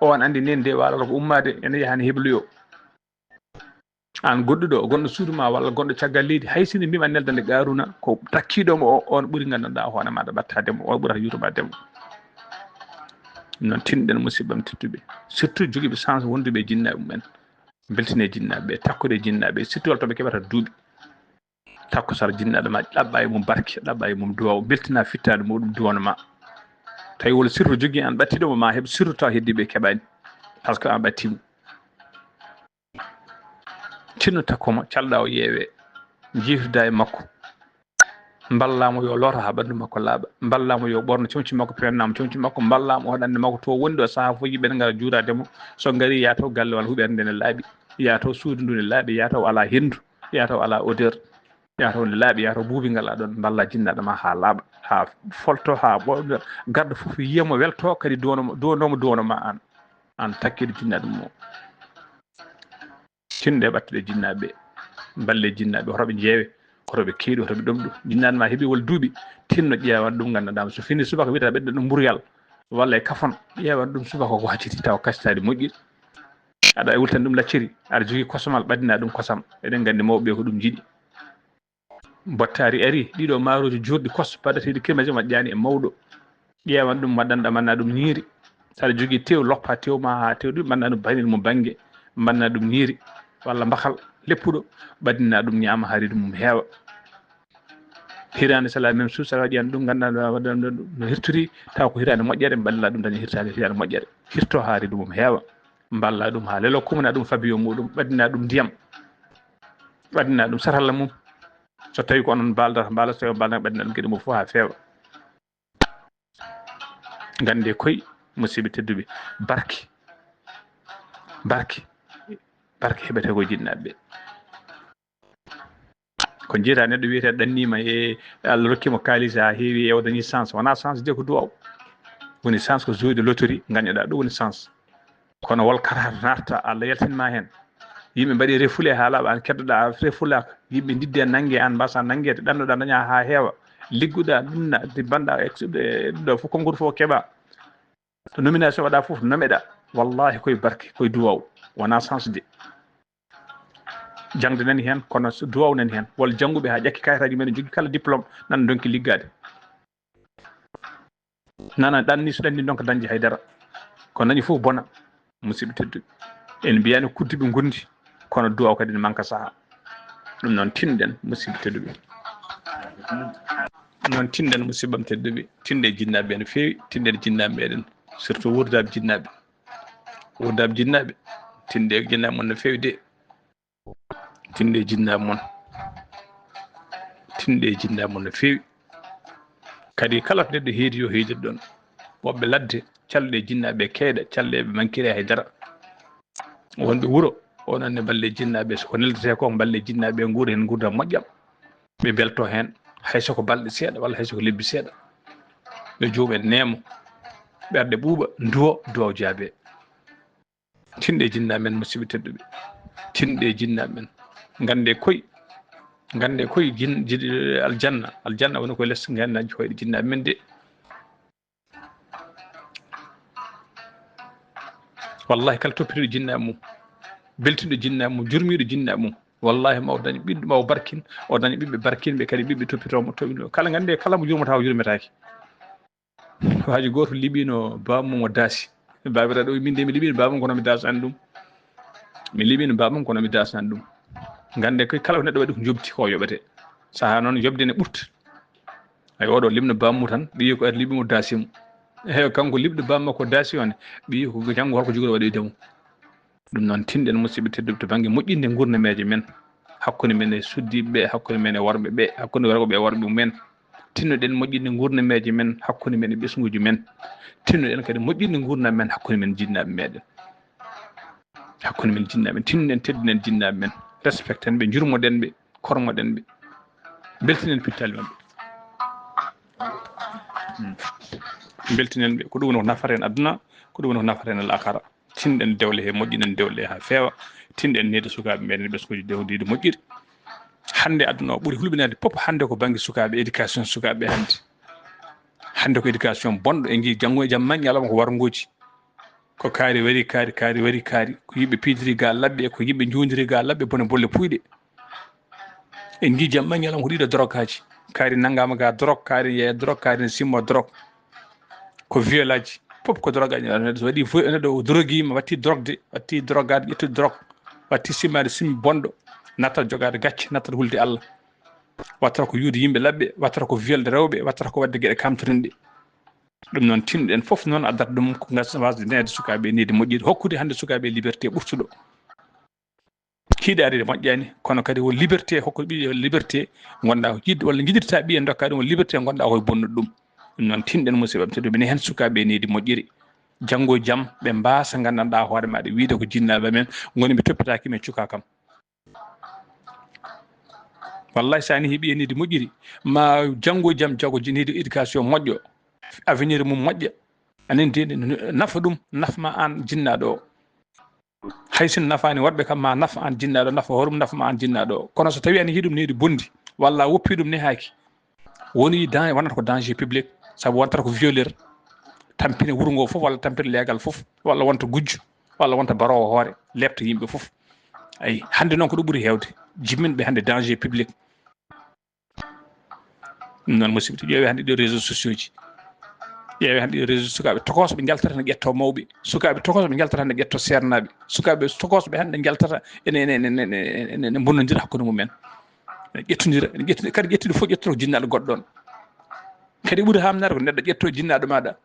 On anndi nene de waalata ko ummaade ene yaha ne hebloyo. Aan goɗɗuɗo, gonɗo suudu ma walla gonɗo caggal leydi, hay sinno mbiima neldande Qaaruuna, ko takkiiɗo mo o, on ɓuri nganndanɗaa hoore maaɗa ɓattaade mo, on ɓurata yurmaade mo. Noon tinɗen musidɓe am tedduɓe, surtout jogiiɓe chance wonduɓe e jinnaaɓe mumen. Mbeltine jinnaaɓe ɓe, takkude e jinnaaɓe ɓe, surtout walla to ɓe keɓata duuɓi. Takko sara jinnaaɗo ma, ɗaɓɓa e mum barke, ɗaɓɓa e mum duwaaw, mbeltina fittaandu muɗum duwano ma. Tawi wala sirru jogii aan ɓattiiɗo mo, ma heɓ sirru taw heddiiɓe keɓaani. Par ce que aan ɓattii mo. Tinno takko mo, calɗa o ƴeewee, njiitoɗaa e makko. Mballaa mo yo looto haa ɓanndu makko laaɓa. Mballaa mo yo ɓorno comci makko, pewnanaa mo comci makko. Mballaa mo hoɗande makko to woni ɗo, sahaa fof yimɓe ne ngara juuraade mo. So ngarii, yaa taw galle walla huɓeere nde ne laaɓi. Yaa taw suudu ndu ne laaɓi, yaa taw alaa henndu, yaa taw alaa odeur. Yaa taw ne laaɓi, yaa taw buubi ngalaa ɗoon. Mballaa jinnaaɗo ma haa laaɓa, haa folto, haa ɓo-, garɗo fof yiya mo, welto, kadi duwano mo, duwano mo, duwano ma aan. Aan takkiiɗo jinnaaɗo mum o. Tinɗe ɓattuɗe jinnaaɓe ɓe, mballe jinnaaɓe ɓe, hoto ɓe njeewe, hoto ɓe keeɗu, hoto ɓe ɗomɗu. Jinnaaɗo ma heɓi wol duuɓi, tinno ƴeewan ɗum, nganndanɗaa so fini subaka wiyata ɓedda ɗum mburyal walla e kafon, ƴeewan ɗum subaka ko hacciti tawa kacitaade moƴƴi. Aɗa wultani ɗum lacciri, aɗa jogii kosomal, ɓaddina ɗum kosam. Eɗen nganndi mawɓe ɓe ko ɗum njiɗi. Bottaari ari, ɗiɗo maarooji juurɗi kos, baɗateeɗi kirmasi, moƴƴaani e mawɗo. Ƴeewan ɗum, mbaɗɗan ɗamanna ɗum ñiiri. So aɗa jogii tew, loppa tew ma haa tew ɗum, mbaɗna ɗum banin mo bannge, mbaɗna ɗum ñiiri walla mbakal leppuɗo, ɓaddina ɗum ñaama haa reedu mum heewa. Hiraande sala même chose, so a waɗi aan ɗum, nganndanɗaa no hirtori, taw ko hiraande moƴƴere, mballa ɗum daña hirtaade hiraande moƴƴere. Hirto haa reedu mum heewa. Mballa ɗum haa lelo, kumana ɗum fabiyo muɗum, ɓaddina ɗum ndiyam. Ɓaddina ɗum satalla mum. So tawi ko onon mbaaldata, mbaala, so tawi on mbaalnaaka, ɓaddina ɗum geɗe mum fof haa feewa. Nganndee koy, musidɓe tedduɓe, barke, barke, barke heɓetee ko jinnaaɓe ɓe. Ko njiyataa neɗɗo wiyeteeɗo ɗanniima e Allah rokki mo kaalis haa heewi e o dañi chance. Wonaa chance de, ko duwaaw. Woni chance ko jouer de loterie, ngañoɗaa, ɗum woni chance. Kono wol kata natta, Allah yaltin ma heen. Yimɓe mbaɗi refule haa laaɓa, aan keddoɗaa refulaaka. Yimɓe ndidde nannge, aan mbasa nanngeede, ɗannoɗaa daña haa heewa. Liggoɗaa ɗum na, de mbaɗɗaa ex-, e ɗo fof concours fof keɓa. To nomination waɗa fof nomeɗaa. Wallahi koye barke, koye duwaaw. Wonaa chance de. Jaŋde nani heen, kono so duwaw nani heen. Walla jannguɓe haa ƴakki kayitaaji men, jogii kala diplôme, nana ndonki liggaade. Nana ɗanni, so ɗanni ndonka dañde hay dara. Ko nani fof bona, musidɓe tedduɓe. En mbiyaani kudduɓe ngondi, kono duwaw kadi ne manka sahaa. Ɗum noon tinɗen, musidɓe tedduɓe. Ɗum noon tinɗen, musidɓam tedduɓe. Tinɗe jinnaaɓe no feewi, tinɗen jinnaaɓe meɗen. Surtout wuurdaaɓe jinnaaɓe. Wuurdaaɓe jinnaaɓe, tinɗe jinnaaɓe mon no feewi de. Tinɗe jinnaaɓe mon. Tinɗe jinnaaɓe mon no feewi. Kadi kala to neɗɗo heedi, yo heediɗo ɗoon. Woɓɓe ladde, calɗe jinnaaɓe keeɗa, calɗe ɓe mankiri hay dara. Wonɓe wuro, onon ne mballe jinnaaɓe, so ko neldetee ko, mballe jinnaaɓe nguura heen nguurndam moƴƴam. Ɓe mbelto heen, hay so ko balɗe seeɗa walla hay so ko lebbi seeɗa. Yo joomum en neemo, ɓerɗe ɓuuɓa, nduwo, duwaw jaabe. Tinɗe jinnaaɓe men, musidɓe tedduɓe. Tinɗe jinnaaɓe men. Ngannde koy, ngannde koy jin-, jin-, aljanna, aljanna woni koye les nganndaji hoyɗe jinnaaɓe men de. Wallahi, kala toppitiiɗo jinnaaɓe mum, beltinɗo jinnaaɓe mum, jurmiiɗo jinnaaɓe mum, wallahi, ma o dañ ɓiɗɗo, ma o barkin, o daña ɓiɓɓe barkinɓe, kadi ɓiɓɓe toppitoo mo, toppitoo. Kala ngannde, kala mo jurmata, o jurmetaake. Waaji gooto liɓiino baaba mum o daasi. Baabiraaɗo o, min de mi liɓiino baaba mum, kono mi daasani ɗum. Mi liɓiino baaba mum, kono mi daasani ɗum. Ngannde koy, kala ko neɗɗo waɗi ko njoɓdi, ko yoɓete. Sahaa noon, yoɓde ne ɓurta. Ay, oɗo liɓno baaba mum tan, ɓiyi ko ari liɓi mo, daasi mo. Eyo, kanko liɓɗo baaba makko, daasi on, ɓiyi ko janngo holko jogiɗo waɗoyde mo. Ɗum noon, tinɗen, musidɓe tedduɓe, to bannge moƴƴinde nguurnameeje men, hakkunde men e suddiiɓe ɓe, hakkunde men e worɓe ɓe, hakkunde rewɓe e worɓe mumen. Tinnoɗen moƴƴinde nguurnameeje men hakkunde men e ɓesnguuji men. Tinnoɗen kadi moƴƴinde nguurndam men hakkunde men jinnaaɓe meɗen. Hakkunde men jinnaaɓe men. Tinnoɗen, teddinen jinnaaɓe men. Respecten ɓe, njurmoɗen ɓe, kormoɗen ɓe. Mbeltinen pittaali maɓɓe. Hmm. Mbeltinen ɓe. Ko ɗum woni ko nafata en aduna, ko ɗum woni ko nafata en alaakhara. Tinɗen dewle he, moƴƴinen dewle he haa feewa. Tinɗen needi sukaaɓe meɗen ɓesnguuji dewdiiɗi moƴƴiri. Hannde aduna o ɓuri hulɓinaade fof hannde ko bannge sukaaɓe, éducation sukaaɓe hannde. Hannde ko éducation bonɗo, en njii janngo e jam ma ñalawma ko warngooji. Ko kaari wari kaari, kaari wari kaari. Ko yimɓe piidiri ga labbe, ko yimɓe njuundiri ga labbe, bone bolle puyɗe. En njii jam ma ñalawma ko ɗiɗo drogaji. Kaari nanngaama ga drog, kaari yeeya drog, kaari ne simma drog. Ko violaji. Fof ko drogaji. Neɗɗo so waɗi fo-, neɗɗo o drogiima, watti drogde, watti drogaade, ƴettude drog, watti simmaade simmi bonɗo, nattat jogaade gacce, nattat hulde Allah. Wattata ko yuude yimɓe labbe, wattata ko violde rewɓe, wattata ko waɗde geɗe kamtorinɗe. Ɗum noon, tinɗen fof noon addata ɗum ko ngas-, wasde neede sukaaɓe e needi moƴƴiri, hokkude hannde sukaaɓe liberté ɓurtuɗo. Hiɗaade ne moƴƴaani, kono kadi won liberté, hokkude ɓiɗɗo liberté, ngonɗaa ko yiɗde walla njiɗirta ɓiye, ndokkaa ɗum won liberté, ngonɗaa koye bonnude ɗum. Ɗum noon, tinɗen musidɓe am tedduɓe, ne heen sukaaɓe e needi moƴƴiri. Janngo e jam, ɓe mbaasa nganndanɗaa hoore maɗa, wiide ko jinnaaɓe men ngoni, ɓe toppitaaki men, cukaa kam. Wallahi, so a nehii ɓiye needi moƴƴiri, ma janngo e jam, jago ji needi éducation moƴƴo, avenir mum moƴƴa. Anen de, nafa ɗum, nafa ma aan jinnaaɗo o. Hay so nafaani worɓe kam, ma nafa aan jinnaaɗo, nafa hoore mum, nafa ma aan jinnaaɗo. Kono so tawi a nehii ɗum needi bonndi, walla a woppii ɗum nehaaki, woni dan-, wonata ko danger public, sabu wontata ko violeur, tampina wuro ngo fof, walla tampina leegal fof, walla wonta gujjo, walla wonta baroowo hoore, leepta yimɓe fof. Ayi, hannde noon ko ɗum ɓuri heewde, jibinɓe hannde danger public. Ɗum noon, musidɓe, ƴeewe hannde ɗo réseaux sociaux ji. Ƴeewe hannde ɗo réseaux, sukaaɓe tokosɓe njaltata ne ƴettoo mawɓe. Sukaaɓe tokosɓe njaltata ne ƴettoo seernaaɓe. Sukaaɓe tokosɓe hannde njaltata ene, ene, ene, ene, ene, ene mbonnondira hakkunde mumen. Ene ƴettondira, ene ƴettondira. Kadi ƴettude fof ƴettotoo ko jinnaaɗo goɗɗo ɗoon. Kadi ɓuri haamnaade ko neɗɗo ƴettoo jinnaaɗo maaɗa.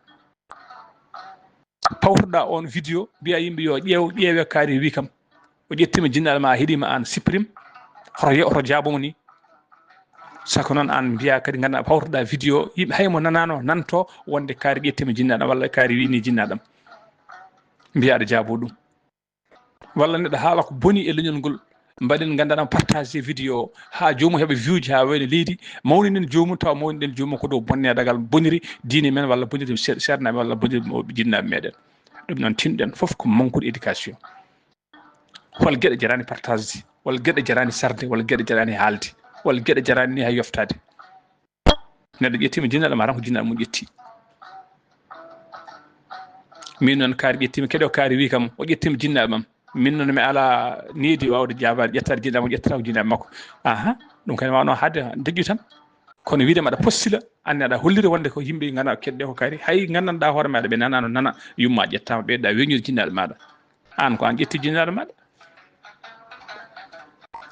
Pawtoɗaa oon vidéo, mbiyaa yimɓe yo ƴeew, ƴeewe kaari wii kam. O ƴettiima jinnaaɗo ma, a heɗiima aan, supprime. Hoto ye-, hoto jaabo mo ni. Saka noon aan mbiyaa kadi, nganndaa pawtoɗaa vidéo, yimɓe hay mo nanaano, nanto wonde kaari ƴettiima jinnaaɗo am walla kaari wii ni jinnaaɗo am. Mbiyaa aɗa jaabo ɗum. Walla neɗɗo haala ko boni e leñol ngol. Mbaɗen, nganndaa, partagé vidéo o, haa joomum heɓa view ji, haa wayno leydi. Mawninen joomum, tawa mawninen joomum ko dow bonnedagal boniri diine men, walla boniri se-, seernaaɓe, walla boniri mo-, jinnaaɓe meɗen. Ɗum noon, tinɗen fof ko manque de éducation. Walla geɗe jaraani partagé, walla geɗe jaraani sarde, walla geɗe jaraani haalde, walla geɗe jaraani ni hay yoftaade. Neɗɗo ƴettiima jinnaaɗo ma tan ko jinnaaɗo mum ƴetti. Min noon, kaari ƴettiima, keɗo kaari wii kam, o ƴettiima jinnaaɓe am. Min noon mi alaa needi waawde jaabaade, ƴettaade jinnaɓe makko, ƴettataa ko jinnaɓe makko. Aha, ɗum kadi waawno haɗde deƴƴu tan. Kono wiide mbaɗa postila, anne aɗa hollira wonde ko yimɓe ngana keɗɗe ko kadi, hay nganndanɗaa hoore maaɗa ɓe nanaano nana, yumma ƴettaama ɓeyɗa weñude jinnaaɗo maaɗa. Aan ko aan ƴetti jinnaaɗo maaɗa.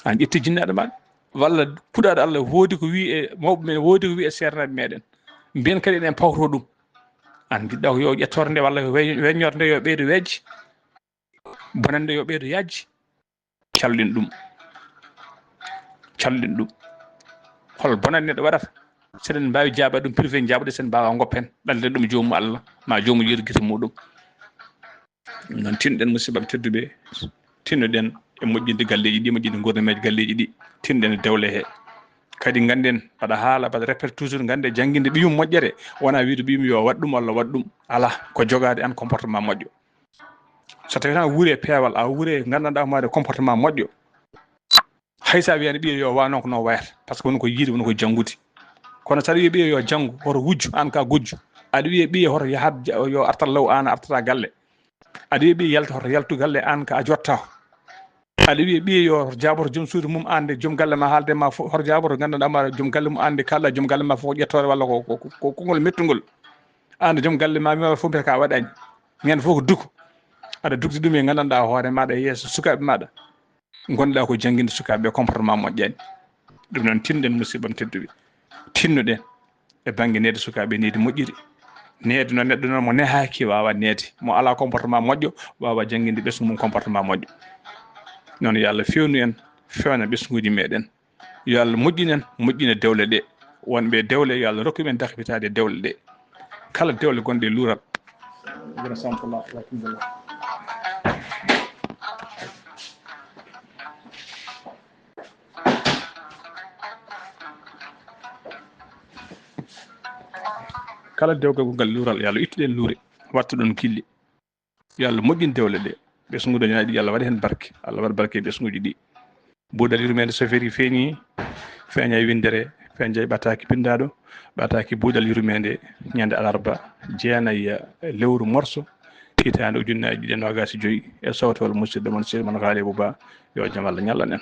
Aan ƴetti jinnaaɗo maaɗa. Walla puɗaaɗo Allah woodi ko wii e mawɓe men, woodi ko wii e seernaaɓe meɗen. Mbiyen kadi eɗen pawto ɗum. Aan njiɗɗa ko yo ƴettoore nde walla ko we-, weññorde nde yo ɓeydo weej. Bonannde yo ɓeydo yaajde. Calɗin ɗum. Calɗin ɗum. Hol bonannde neɗɗo waɗata? Seɗen mbaawi jaabaade ɗum privé, njaabude sen mbaawa ngoppen. Ɗalde ɗum joomu Allah, ma joomu yeru gite muɗum. Ɗum noon tinɗen musidɓe am tedduɓe, tinnoɗen e moƴƴinde galleeji ɗi, moƴƴinde gouvernement galleeji ɗi, tinɗen e dewle he. Kadi ngannden, mbaɗa haala, mbaɗa répéter toujours, ngannde jannginde ɓiyum moƴƴere, wonaa wiide ɓiyum yo waɗ ɗum walla waɗ ɗum. Alaa, ko jogaade aan comportement moƴƴo. So tawii tan a wuuri e peewal, a wuuri e nganndanɗaa hoore comportement moƴƴo, hay so a wiyaani ɓiye yo wa noon ko noon wayata, par ce que woni ko yiide, woni ko janngude. Kono so aɗa wiya ɓiye yo janngu, hoto wujju, aan ka gujjo. Aɗa wiya ɓiye hoto yahat ja-, yo artal law, aan a artata galle. Aɗa wiya ɓiye yalta, hoto yaltu galle, aan ka a jotta. Aɗa wiya ɓiye yo jaaboto joom suudu mum, aan nde joom galle ma haalde ma fof, hoto jaaboto nganndanɗaa ma joom galle mum, aan nde kaalɗa joom galle ma fof ko ƴettoore walla ko, ko, ko, ko konngol mettungol. Aan nde joom galle ma, mi wawa fof mbiyata ka waɗaani. Ñande fof ko duko. Aɗa dugdi ɗum e nganndanɗaa hoore maaɗa e yeeso sukaaɓe maaɗa. Ngonɗaa ko jannginde sukaaɓe ɓe comportement moƴƴaani. Ɗum noon tinɗen musidɓe am tedduɓe. Tinnoɗen e bannge neede sukaaɓe needi moƴƴiri. Neede noon neɗɗo noon mo nehaaki waawa neede. Mo alaa comportement moƴƴo waawa jannginde ɓesngu mum comportement moƴƴo. Noon yo Allah fewnu en, fewna ɓesnguuji meɗen. Yo Allah moƴƴin en, moƴƴina dewle ɗe. Wonɓe e dewle, yo Allah rokku men dakpitaade e dewle ɗe. Kala dewle gonɗe e luural. Kala dewgal gongal luural, yo Allah ittu ɗen luure, wattu ɗon killi. Yo Allah moƴƴin dewle ɗe. Ɓesngu ɗo ñaaɗi, yo Allah waɗ heen barke. Allah waɗ barke e ɓesnguuji ɗi. Buuɗal yurmeende so ferii feeñi, feeña e winndere, feeña e ɓataaki binndaaɗo, ɓataaki buuɗal yurmeende ñande alarba jeenayi lewru morso, hitaande ujunnaji ɗiɗi e noogaas e joy, e sowtewal musidɗo mon Seydi Mon Haali Abou Ba, yo jam Allah ñallan en.